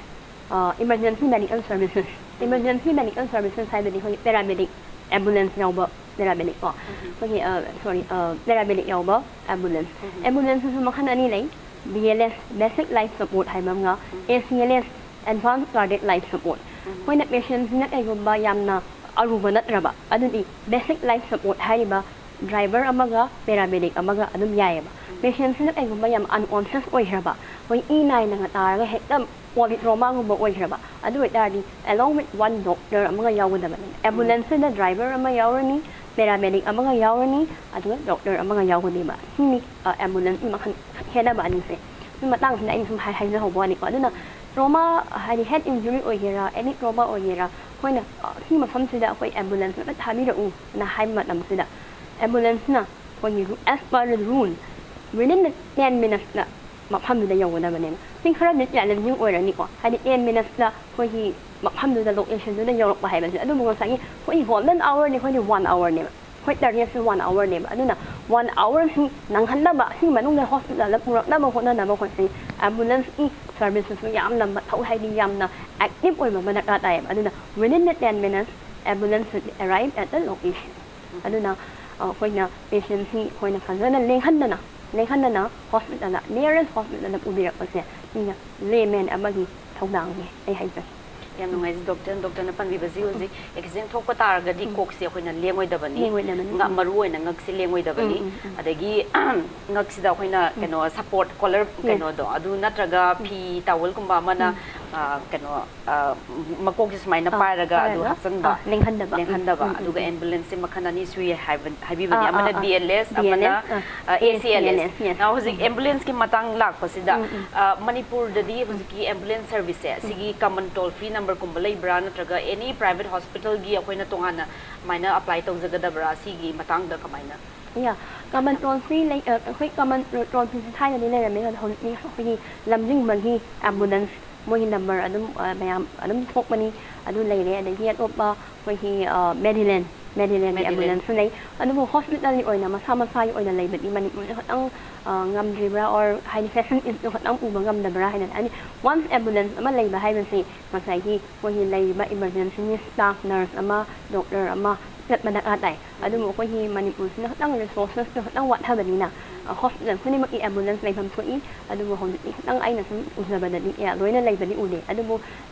ꯑ, Emergency Medical Services꯫ Emergency Medical Services ꯍꯥꯏꯕꯗꯤ ꯑꯩꯈꯣꯏꯒꯤ ꯄꯦꯔꯥꯃꯦꯗꯤꯛ, ꯑꯦꯝꯕꯨꯂꯦꯟꯁ ꯌꯥꯎꯕ ꯄꯦꯔꯥꯃꯦꯗꯤꯛ ꯀꯣ꯫ ꯎꯝ꯫ ꯑꯩꯈꯣꯏꯒꯤ, ꯑ, ꯁꯣꯔꯤ, ꯑ, ꯄꯦꯔꯥꯃꯦꯗꯤꯛ ꯌꯥꯎꯕ ꯑꯦꯝꯕꯨꯂꯦꯟꯁ꯫ ꯎꯝ꯫ ꯑꯦꯝꯕꯨꯂꯦꯟꯁꯇꯁꯨ ꯃꯈꯜ ꯑꯅꯤ ꯂꯩ꯫ ꯕꯤ ꯑꯦꯜ ꯑꯦꯁ, Basic Life Support ꯍꯥꯏꯕ ꯑꯃꯒ, ꯎꯝ꯫ ꯑꯦ ꯁꯤ ꯑꯦꯜ ꯑꯦꯁ, Advanced Cardiac Life Support꯫ ꯎꯝ꯫ ꯑꯩꯈꯣꯏꯅ ꯄꯦꯁꯦꯟꯁꯤꯅ ꯀꯩꯒꯨꯝꯕ ꯌꯥꯝꯅ ꯑꯔꯨꯕ ꯅꯠꯇ꯭ꯔꯕ, ꯑꯗꯨꯗꯤ Basic Life Support ꯍꯥꯏꯔꯤꯕ ꯗ꯭ꯔꯥꯏꯚꯔ ꯑꯃꯒ ꯄꯦꯔꯥꯃꯦꯗꯤꯛ ꯑꯃꯒ ꯑꯗꯨꯝ ꯌꯥꯏꯑꯕ꯫ ꯎꯝ꯫ ꯄꯦꯁꯦꯟꯁꯤꯅ ꯀꯩꯒꯨꯝꯕ ꯌꯥꯝ ꯑꯟꯀꯣꯟꯁꯤꯌꯁ ꯑꯣꯏꯈ꯭ꯔꯕ, ꯑꯩꯈꯣꯏ ꯏ ꯅꯥꯏꯅꯒ ꯇꯥꯔꯒ ꯍꯦꯛꯇ ꯄꯣꯂꯤꯇ꯭ꯔꯣꯃꯥꯒꯨꯝꯕ ꯑꯣꯏꯈ꯭ꯔꯕ, ꯑꯗꯨ ꯑꯣꯏꯇꯥꯔꯗꯤ along with one doctor ꯑꯃꯒ ꯌꯥꯎꯒꯗꯕꯅꯤ꯫ ꯑꯦꯝꯕꯨꯂꯦꯟꯁꯁꯤꯗ ꯗ꯭ꯔꯥꯏꯚꯔ ꯑꯃ ꯌꯥꯎꯔꯅꯤ, ꯄꯦꯔꯥꯃꯦꯗꯤꯛ ꯑꯃꯒ ꯌꯥꯎꯔꯅꯤ, ꯑꯗꯨꯒ ꯗꯣꯛꯇꯔ ꯑꯃꯒ ꯌꯥꯎꯒꯅꯦꯕ꯫ ꯁꯤꯅꯤ ꯑꯦꯝꯕꯨꯂꯦꯟꯁꯀꯤ ꯃꯈꯜ ꯈꯦꯠꯅꯕ ꯑꯅꯤꯁꯦ꯫ ꯁꯤ ꯃꯇꯥꯡꯁꯤꯗ ꯑꯩꯅ ꯁꯨꯝ ꯍꯥꯏ- ꯍꯥꯏꯖꯍꯧꯕ ꯋꯥꯅꯤꯀꯣ꯫ ꯑꯗꯨꯅ ꯇ꯭ꯔꯣꯃꯥ ꯍꯥꯏꯗꯤ ꯍꯦꯗ ꯏꯟꯖꯨꯔꯤ ꯑꯣꯏꯒꯦꯔꯥ, ꯑꯦꯅꯤ ꯇ꯭ꯔꯣꯃꯥ ꯑꯣꯏꯒꯦꯔꯥ, ꯑꯩꯈꯣꯏꯅ ꯑ, ꯁꯤ ꯃꯐꯝꯁꯤꯗ ꯑꯩꯈꯣꯏ ꯑꯦꯝꯕꯨꯂꯦꯟꯁ ꯑꯃ ꯊꯥꯕꯤꯔꯛꯎꯅ ꯍꯥꯏꯕ ꯃꯇꯝꯁꯤꯗ ꯑꯦꯝꯕꯨꯂꯦꯟꯁꯅ ꯑꯩꯈꯣꯏꯒꯤ as per the rule within the ten minutesꯇ ꯃꯐꯝꯗꯨꯗ ꯌꯧꯒꯗꯕꯅꯦꯕ꯫ ꯁꯤ ꯈꯔꯗꯤ ꯆꯦꯂꯦꯟꯖꯤꯡ ꯑꯣꯏꯔꯅꯤꯀꯣ, ꯍꯥꯏꯗꯤ ꯇꯦꯟ ꯃꯤꯅꯠꯁꯇ ꯑꯩꯈꯣꯏꯒꯤ ꯃꯐꯝꯗꯨꯗ ꯂꯣꯀꯦꯁꯟꯗꯨꯗ ꯌꯧꯔꯛꯄ ꯍꯥꯏꯕꯁꯦ꯫ ꯑꯗꯨꯕꯨ ꯉꯁꯥꯏꯒꯤ ꯑꯩꯈꯣꯏꯒꯤ ꯒꯣꯜꯗꯟ ꯑꯋꯔꯅꯤ, ꯑꯩꯈꯣꯏꯗꯤ ꯋꯥꯟ ꯑꯋꯔꯅꯦꯕ꯫ ꯑꯩꯈꯣꯏ ꯇꯥꯔꯒꯦꯠꯁꯦ ꯋꯥꯟ ꯑꯋꯔꯅꯦꯕ꯫ ꯑꯗꯨꯅ ꯋꯥꯟ ꯑꯋꯔꯁꯤ ꯅꯪꯍꯟꯅꯕ, ꯁꯤ ꯃꯅꯨꯡꯗ ꯍꯣꯁꯄꯤꯇꯥꯜꯗ ꯄꯨꯔꯛꯅꯕ ꯍꯣꯠꯅꯅꯕ ꯑꯩꯈꯣꯏꯁꯤ ꯑꯦꯝꯕꯨꯂꯦꯟꯁꯀꯤ ꯁꯔꯚꯤꯁꯇꯨꯁꯨ ꯌꯥꯝꯅ ꯃꯊꯧ, ꯍꯥꯏꯗꯤ ꯌꯥꯝꯅ ꯑꯦꯛꯇꯤꯚ ꯑꯣꯏꯕ ꯑꯃ ꯗꯔꯀꯥꯔ ꯇꯥꯏꯌꯦꯕ꯫ ꯑꯗꯨꯅ within the ten minutes ambulance should arrive at the location. ꯑꯗꯨꯅ ꯑ, ꯑꯩꯈꯣꯏꯅ ꯄꯦꯁꯦꯟꯁꯤ ꯑꯩꯈꯣꯏꯅ ꯐꯖꯅ ꯂꯦꯡꯍꯟꯗꯅ ꯂꯦꯡꯍꯟꯗꯅ ꯍꯣꯁꯄꯤꯇꯥꯜꯗ, ꯅꯤꯌꯔꯦꯁ ꯍꯣꯁꯄꯤꯇꯥꯜꯗ ꯄꯨꯕꯤꯔꯛꯄꯁꯦ ꯁꯤꯅ ꯂꯦꯃꯦꯟ ꯑꯃꯒꯤ ꯊꯧꯗꯥꯡꯅꯦ ꯑꯩ ꯍꯥꯏꯖꯒꯦ꯫ ꯌꯥꯝ ꯅꯨꯡꯉꯥꯏꯖꯩ ꯗꯣꯛꯇꯔ꯫ ꯗꯣꯛꯇꯔꯅ ꯄꯟꯕꯤꯕꯁꯤ ꯍꯧꯖꯤꯛ ꯑꯦꯛꯁꯤꯗꯦꯟ ꯊꯣꯛꯄ ꯇꯥꯔꯒꯗꯤ ꯀꯣꯛꯁꯦ ꯑꯩꯈꯣꯏꯅ ꯂꯦꯡꯉꯣꯏꯗꯕꯅꯤ꯫ ꯂꯦꯡꯉꯣꯏꯗꯕꯅꯤ꯫ ꯉ- ꯃꯔꯨ ꯑꯣꯏꯅ ꯉꯛꯁꯤ ꯂꯦꯡꯉꯣꯏꯗꯕꯅꯤ꯫ ꯎꯝ, ꯎꯝ, ꯎꯝ꯫ ꯑꯗꯒꯤ ꯉꯛꯁꯤꯗ ꯑꯩꯈꯣꯏꯅ ꯀꯩꯅꯣ ꯁꯄꯣꯔꯠ ꯀꯣꯂꯔ ꯀꯩꯅꯣꯗꯣ ꯑꯗꯨ ꯅꯠꯇ꯭ꯔꯒ ꯐꯤ ꯇꯥꯋꯜꯒꯨꯝꯕ ꯑꯃꯅ ꯑ, ꯀꯩꯅꯣ ꯑ, ꯃꯀꯣꯛꯁꯦ ꯁꯨꯃꯥꯏꯅ ꯑ, ꯄꯥꯏꯔꯒ ꯑꯗꯨ ꯄꯥꯏꯔꯒ, ꯍꯥꯞꯆꯟꯕ꯫ ꯑ, ꯂꯦꯡꯍꯟꯗꯕ꯫ ꯎꯝ, ꯂꯦꯡꯍꯟꯗꯕ꯫ ꯎꯝ, ꯎꯝ, ꯑꯗꯨꯒ ꯎꯝ꯫ ꯑꯦꯝꯕꯨꯂꯦꯟꯁꯁꯦ ꯃꯈꯜ ꯑꯅꯤ ꯁꯨꯏ ꯍꯥꯏꯕ ꯍꯥꯏꯕꯤꯕꯅꯦ꯫ ꯑꯥ, ꯑꯥ, ꯑꯃꯅ ꯑꯥ꯫ ꯗꯤ ꯑꯦꯜ ꯑꯦꯁ, ꯗꯤ ꯑꯦꯜ ꯑꯃꯅ ꯑꯦꯁ, ꯑꯥ꯫ ꯑꯦ ꯁꯤ ꯑꯦꯜ ꯑꯦꯁ꯫ ꯑꯦ ꯁꯤ ꯑꯦꯜ ꯑꯦꯁ, ꯌꯦꯁ꯫ ꯍꯧꯖꯤꯛ ꯑꯦꯝꯕꯨꯂꯦꯟꯁꯀꯤ ꯃꯇꯥꯡ ꯂꯥꯛꯄꯁꯤꯗ ꯎꯝ, ꯎꯝ꯫ ꯑ, ꯃꯅꯤꯄꯨꯔꯗꯗꯤ ꯍꯧꯖꯤꯛꯀꯤ ꯑꯦꯝꯕꯨꯂꯦꯟꯁ ꯁꯔꯚꯤꯁꯁꯦ ꯁꯤꯒꯤ ꯀꯃꯟ ꯇꯣꯜ ꯐ꯭ꯔꯤ ꯅꯝꯕꯔꯒꯨꯝꯕ ꯂꯩꯕ꯭ꯔꯥ, ꯅꯠꯇ꯭ꯔꯒ ꯑꯦꯅꯤ ꯄ꯭ꯔꯥꯏꯚꯦꯠ ꯍꯣꯁꯄꯤꯇꯥꯜꯒꯤ ꯑꯩꯈꯣꯏꯅ ꯇꯣꯉꯥꯟꯅ ꯑꯗꯨꯃꯥꯏꯅ ꯑꯦꯄ꯭ꯂꯥꯏ ꯇꯧꯖꯒꯗꯕ꯭ꯔꯥ? ꯁꯤꯒꯤ ꯃꯇꯥꯡꯗ ꯀꯃꯥꯏꯅ? ꯌꯥ, ꯀꯃꯟ ꯇꯣꯜ ꯐ꯭ꯔꯤ ꯂꯩ, ꯑ, ꯑꯩꯈꯣꯏ ꯀꯃꯟ ꯇꯣꯜ ꯐ꯭ꯔꯤꯁꯦ ꯊꯥꯏꯅꯗꯤ ꯂꯩꯔꯝꯃꯦ, ꯑꯗꯣ ꯍꯧꯖꯤꯛꯇꯤ ꯑꯩꯈꯣꯏꯒꯤ ꯂꯝꯖꯤꯡꯕꯒꯤ ꯑꯦꯝꯕꯨꯂꯦꯟꯁ ꯃꯣꯏꯒꯤ ꯅꯝꯕꯔ ꯑꯗꯨꯝ, ꯑ, ꯃꯌꯥꯝ ꯑꯗꯨꯝ ꯊꯣꯛꯄꯅꯤ꯫ ꯑꯗꯨ ꯂꯩꯔꯦ꯫ ꯑꯗꯒꯤ ꯑꯇꯣꯞꯄ ꯑꯩꯈꯣꯏꯒꯤ, ꯑ, ꯃꯦꯗꯤꯂꯦꯟ, ꯃꯦꯗꯤꯂꯦꯟꯒꯤ ꯃꯦꯗꯤꯂꯦꯟ꯫ ꯑꯦꯝꯕꯨꯂꯦꯟꯁꯁꯨ ꯂꯩ꯫ ꯑꯗꯨꯕꯨ ꯍꯣꯁꯄꯤꯇꯥꯜꯒꯤ ꯑꯣꯏꯅ ꯃꯁꯥ ꯃꯁꯥꯒꯤ ꯑꯣꯏꯅ ꯂꯩꯕꯗꯤ ꯃꯅꯤꯄꯨꯔꯗ ꯈꯇꯪ, ꯑ, ꯉꯝꯗ꯭ꯔꯤꯕ꯭ꯔꯥ, or ꯍꯥꯏꯗꯤ ꯐꯦꯁꯤꯂꯤꯇꯤꯁꯇꯨ ꯈꯇꯪ ꯎꯕ ꯉꯝꯗꯕ꯭ꯔꯥ ꯍꯥꯏꯅ꯫ ꯍꯥꯏꯗꯤ ꯋꯥꯟꯁ ꯑꯦꯝꯕꯨꯂꯦꯟꯁ ꯑꯃ ꯂꯩꯕ ꯍꯥꯏꯕꯁꯤ ꯉꯁꯥꯏꯒꯤ ꯑꯩꯈꯣꯏꯒꯤ ꯂꯩꯔꯤꯕ ꯏꯃꯔꯖꯦꯟꯁꯤꯅꯤꯁ ꯁ꯭ꯇꯥꯐ, ꯅꯔꯁ ꯑꯃ, ꯗꯣꯛꯇꯔ ꯑꯃ ꯆꯠꯄ ꯗꯔꯀꯥꯔ ꯇꯥꯏ꯫ ꯑꯗꯨꯕꯨ ꯑꯩꯈꯣꯏꯒꯤ ꯃꯅꯤꯄꯨꯔꯁꯤꯅ ꯈꯤꯇꯪ ꯔꯤꯁꯣꯔꯁꯦꯁꯇꯣ ꯈꯤꯇꯪ ꯋꯥꯠꯍꯕꯅꯤꯅ, ꯑ, ꯍꯣꯁꯄꯤꯇꯥꯜ ꯈꯨꯗꯤꯡꯃꯛꯀꯤ ꯑꯦꯝꯕꯨꯂꯦꯟꯁ ꯂꯩꯐꯝ ꯊꯣꯛꯏ꯫ ꯑꯗꯨꯕꯨ ꯍꯧꯖꯤꯛꯇꯤ ꯈꯤꯇꯪ ꯑꯩꯅ ꯁꯨꯝ ꯎꯖꯕꯗꯗꯤ ꯀꯌꯥ ꯂꯣꯏꯅ ꯂꯩꯕꯗꯤ ꯎꯗꯦ꯫ ꯑꯗꯨꯕꯨ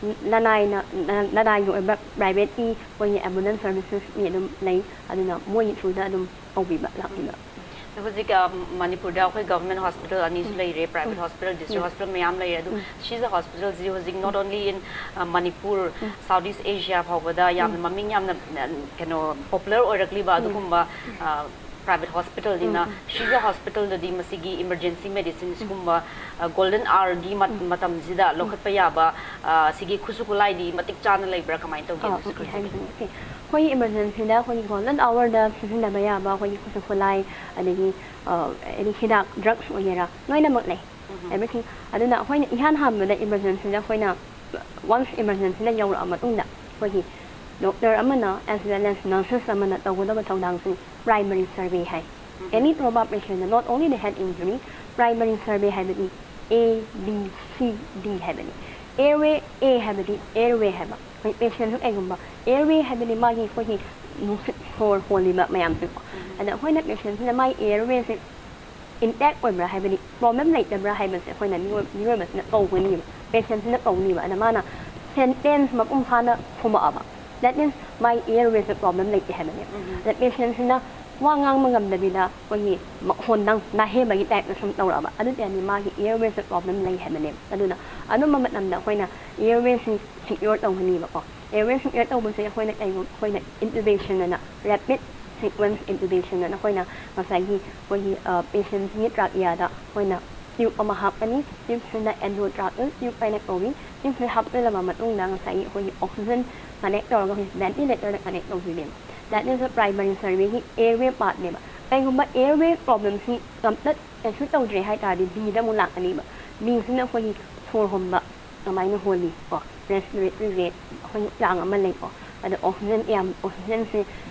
ꯂꯅꯥꯏꯅ, ꯂꯅꯥꯏꯒꯤ ꯑꯣꯏꯕ ꯄ꯭ꯔꯥꯏꯚꯦꯠꯀꯤ ꯑꯩꯈꯣꯏꯒꯤ ꯑꯦꯝꯕꯨꯂꯦꯟꯁ ꯁꯔꯚꯤꯁꯦꯁꯇꯤ ꯑꯗꯨꯝ ꯂꯩ꯫ ꯑꯗꯨꯅ ꯃꯣꯏꯒꯤ ꯊ꯭ꯔꯨꯗ ꯑꯗꯨꯝ ꯀꯧꯕꯤꯕ ꯂꯥꯛꯄꯤꯕ꯫ ꯍꯧꯖꯤꯛ ꯑ, ꯃꯅꯤꯄꯨꯔꯗ ꯑꯩꯈꯣꯏ ꯒꯚꯔꯟꯃꯦꯟ ꯍꯣꯁꯄꯤꯇꯥꯜ ꯑꯅꯤꯁꯨ ꯂꯩꯔꯦ, ꯄ꯭ꯔꯥꯏꯚꯦꯠ ꯍꯣꯁꯄꯤꯇꯥꯜ, ꯗꯤꯁꯇ꯭ꯔꯤꯛ ꯍꯣꯁꯄꯤꯇꯥꯜ ꯃꯌꯥꯝ ꯂꯩꯔꯦ꯫ ꯑꯗꯨ ꯁꯤꯖ ꯍꯣꯁꯄꯤꯇꯥꯜꯁꯤ ꯍꯧꯖꯤꯛ not only in Manipur, south east Asia ꯐꯥꯎꯕꯗ ꯌꯥꯝꯅ ꯃꯃꯤꯡ ꯌꯥꯝꯅ ꯑ, ꯀꯩꯅꯣ ꯄꯣꯄꯨꯂꯔ ꯑꯣꯏꯔꯛꯂꯤꯕ ꯑꯗꯨꯒꯨꯝꯕ ꯄ꯭ꯔꯥꯏꯚꯦꯠ ꯍꯣꯁꯄꯤꯇꯥꯜꯅꯤꯅ, ꯁꯤꯖ ꯍꯣꯁꯄꯤꯇꯥꯜꯗꯗꯤ ꯃꯁꯤꯒꯤ ꯏꯃꯔꯖꯦꯟꯁꯤ ꯃꯦꯗꯤꯁꯤꯟ ꯁꯤꯒꯨꯝꯕ ꯒꯣꯜꯗꯟ ꯑꯋꯥꯔꯒꯤ ꯃꯇꯝꯁꯤꯗ ꯂꯧꯈꯠꯄ ꯌꯥꯕ ꯑ, ꯁꯤꯒꯤ ꯈꯨꯠꯁꯨ ꯈꯨꯠꯂꯥꯏꯗꯤ ꯃꯇꯤꯛ ꯆꯥꯅ ꯂꯩꯕ꯭ꯔꯥ, ꯀꯃꯥꯏꯅ ꯇꯧꯒꯦ? ꯑꯥ, ꯗꯤꯁꯀ꯭ꯔꯤꯞꯁꯟꯁꯦ? ꯑꯣꯀꯦ꯫ ꯑꯩꯈꯣꯏꯒꯤ ꯏꯃꯔꯖꯦꯟꯁꯤꯗ ꯑꯩꯈꯣꯏꯒꯤ ꯒꯣꯜꯗꯟ ꯑꯋꯥꯔꯗ ꯁꯤꯖꯤꯟꯅꯕ ꯌꯥꯕ ꯑꯩꯈꯣꯏꯒꯤ ꯈꯨꯠꯁꯨ ꯈꯨꯠꯂꯥꯏ, ꯑꯗꯒꯤ ꯑ, ꯑꯦꯅꯤ ꯍꯤꯗꯥꯛ, ꯗ꯭ꯔꯛꯁ ꯑꯣꯏꯒꯦꯔꯥ, ꯂꯣꯏꯅꯃꯛ ꯂꯩ꯫ ꯑꯦꯚ꯭ꯔꯤꯊꯤꯡ꯫ ꯑꯗꯨꯅ ꯑꯩꯈꯣꯏꯅ ꯏꯍꯥꯟ ꯍꯥꯟꯕꯗ ꯏꯃꯔꯖꯦꯟꯁꯤꯗ ꯑꯩꯈꯣꯏꯅ, ꯋꯥꯟꯁ ꯏꯃꯔꯖꯦꯟꯁꯤꯗ ꯌꯧꯔꯛꯑ ꯃꯇꯨꯡꯗ ꯑꯩꯈꯣꯏꯒꯤ ꯗꯣꯛꯇꯔ ꯑꯃꯅ as well as ꯅꯔꯁꯦꯁ ꯑꯃꯅ ꯇꯧꯒꯗꯕ ꯊꯧꯗꯥꯡꯁꯤꯡ ꯄ꯭ꯔꯥꯏꯃꯔꯤ ꯁꯔꯚꯦ ꯍꯥꯏ꯫ ꯑꯦꯅꯤ ꯇ꯭ꯔꯣꯃꯥ ꯄꯦꯁꯦꯟꯗ, not only the head injury, primary survey ꯍꯥꯏꯕꯗꯤ A, B, C, D ꯍꯥꯏꯕꯅꯤ꯫ ꯑꯦꯌꯔꯋꯦ, ꯑꯦ ꯍꯥꯏꯕꯗꯤ ꯑꯦꯌꯔꯋꯦ ꯍꯥꯏꯕ꯫ ꯑꯩꯈꯣꯏ ꯄꯦꯁꯦꯟꯁꯨ ꯀꯩꯒꯨꯝꯕ ꯑꯦꯌꯔꯋꯦ ꯍꯥꯏꯕꯗꯤ ꯃꯥꯒꯤ ꯑꯩꯈꯣꯏꯒꯤ ꯅꯨꯡꯁꯤꯠ ꯁꯣꯔ ꯍꯣꯜꯂꯤꯕ ꯃꯌꯥꯝꯁꯦꯀꯣ꯫ ꯑꯗ ꯑꯩꯈꯣꯏꯅ ꯄꯦꯁꯦꯟꯁꯤꯅ ꯃꯥꯒꯤ ꯑꯦꯌꯔꯋꯦꯁꯦ ꯏꯟꯇꯦꯛ ꯑꯣꯏꯕ꯭ꯔꯥ ꯍꯥꯏꯕꯗꯤ ꯄ꯭ꯔꯣꯕ꯭ꯂꯦꯝ ꯂꯩꯇꯕ꯭ꯔꯥ ꯍꯥꯏꯕꯁꯦ ꯑꯩꯈꯣꯏꯅ ꯃꯤꯑꯣꯏ-, ꯃꯤꯑꯣꯏꯕꯁꯤꯅ ꯀꯧꯒꯅꯤꯕ, ꯄꯦꯁꯦꯟꯁꯤꯅ ꯀꯧꯅꯤꯕ꯫ ꯑꯗ ꯃꯥꯅ ꯁꯦꯟꯇꯦꯟꯁ ꯃꯄꯨꯡ ꯐꯥꯅ ꯈꯨꯝꯃꯛꯑꯕ, that means ꯃꯥꯒꯤ ꯑꯦꯌꯔꯋꯦꯁꯇ ꯄ꯭ꯔꯣꯕ꯭ꯂꯦꯝ ꯂꯩꯇꯦ ꯍꯥꯏꯕꯅꯦꯕ꯫ ꯑꯗ ꯄꯦꯁꯦꯟꯁꯤꯅ ꯋꯥ ꯉꯥꯡꯕ ꯉꯝꯗꯕꯤꯗ ꯑꯩꯈꯣꯏꯒꯤ ꯃꯈꯣꯟꯗꯪ ꯅꯥꯍꯦꯝꯕꯒꯤ ꯇꯥꯏꯞꯇ ꯁꯨꯝ ꯇꯧꯔꯛꯑꯕ, ꯑꯗꯨ ꯑꯣꯏꯔꯗꯤ ꯃꯥꯒꯤ ꯑꯦꯌꯔꯋꯦꯁꯇ ꯄ꯭ꯔꯣꯕ꯭ꯂꯦꯝ ꯂꯩ ꯍꯥꯏꯕꯅꯦꯕ꯫ ꯑꯗꯨꯅ ꯑꯗꯨꯝꯕ ꯃꯇꯝꯗ ꯑꯩꯈꯣꯏꯅ ꯑꯦꯌꯔꯋꯦꯁꯤ ꯁꯤꯀ꯭ꯌꯣꯔ ꯇꯧꯒꯅꯤꯕꯀꯣ꯫ ꯑꯦꯌꯔꯋꯦ ꯁꯤꯀ꯭ꯌꯣꯔ ꯇꯧꯕꯁꯦ ꯑꯩꯈꯣꯏꯅ ꯀꯩꯒꯨꯝ-, ꯑꯩꯈꯣꯏꯅ intubation ꯑꯅ, rapid sequence intubation ꯑꯅ ꯑꯩꯈꯣꯏꯅ ꯉꯁꯥꯏꯒꯤ ꯑꯩꯈꯣꯏꯒꯤ, ꯑ, ꯄꯦꯁꯦꯟꯁꯤꯒꯤ ꯇ꯭ꯔꯥꯀꯤꯌꯥꯗ ꯑꯩꯈꯣꯏꯅ ꯇ꯭ꯌꯨꯕ ꯑꯃ ꯍꯥꯞꯀꯅꯤ꯫ ꯇ꯭ꯌꯨꯕꯁꯤꯅ ꯑꯦꯟꯗꯣꯇ꯭ꯔꯥꯀꯦꯜ ꯇ꯭ꯌꯨꯕ ꯍꯥꯏꯅ ꯀꯧꯏ꯫ ꯇ꯭ꯌꯨꯕꯁꯤ ꯍꯥꯞꯆꯤꯜꯂꯕ ꯃꯇꯨꯡꯗ ꯉꯁꯥꯏꯒꯤ ꯑꯩꯈꯣꯏꯒꯤ ꯑꯣꯛꯁꯤꯖꯟ ꯀꯅꯦꯛ ꯇꯧꯔꯒ, ꯑꯩꯈꯣꯏꯒꯤ ꯚꯦꯟꯇꯤꯂꯦꯇꯔꯗ ꯀꯅꯦꯛ ꯇꯧꯗꯣꯏꯅꯦꯕ꯫ That is a primary surveyꯒꯤ airway ꯄꯥꯔꯠꯅꯦꯕ꯫ ꯀꯩꯒꯨꯝꯕ ꯑꯦꯌꯔꯋꯦ ꯄ꯭ꯔꯣꯕ꯭ꯂꯦꯝꯁꯤ ꯀꯝꯄ꯭ꯂꯤꯠ ꯀꯩꯁꯨ ꯇꯧꯗ꯭ꯔꯦ ꯍꯥꯏ ꯇꯥꯔꯗꯤ ꯕꯤꯗ ꯑꯃꯨꯛ ꯂꯥꯛꯀꯅꯤꯕ꯫ ꯕꯤꯁꯤꯅ ꯑꯩꯈꯣꯏꯒꯤ ꯁꯣꯔ ꯍꯣꯟꯕ ꯀꯃꯥꯏꯅ ꯍꯣꯜꯂꯤ ꯀꯣ, ꯔꯦꯁꯄꯤꯔꯦꯇꯔꯤ ꯔꯦꯠ ꯑꯩꯈꯣꯏꯒꯤ ꯆꯥꯡ ꯑꯃ ꯂꯩꯀꯣ꯫ ꯑꯗ ꯑꯣꯛꯁꯤꯖꯟ ꯌꯥꯝ, ꯑꯣꯛꯁꯤꯖꯟꯁꯦ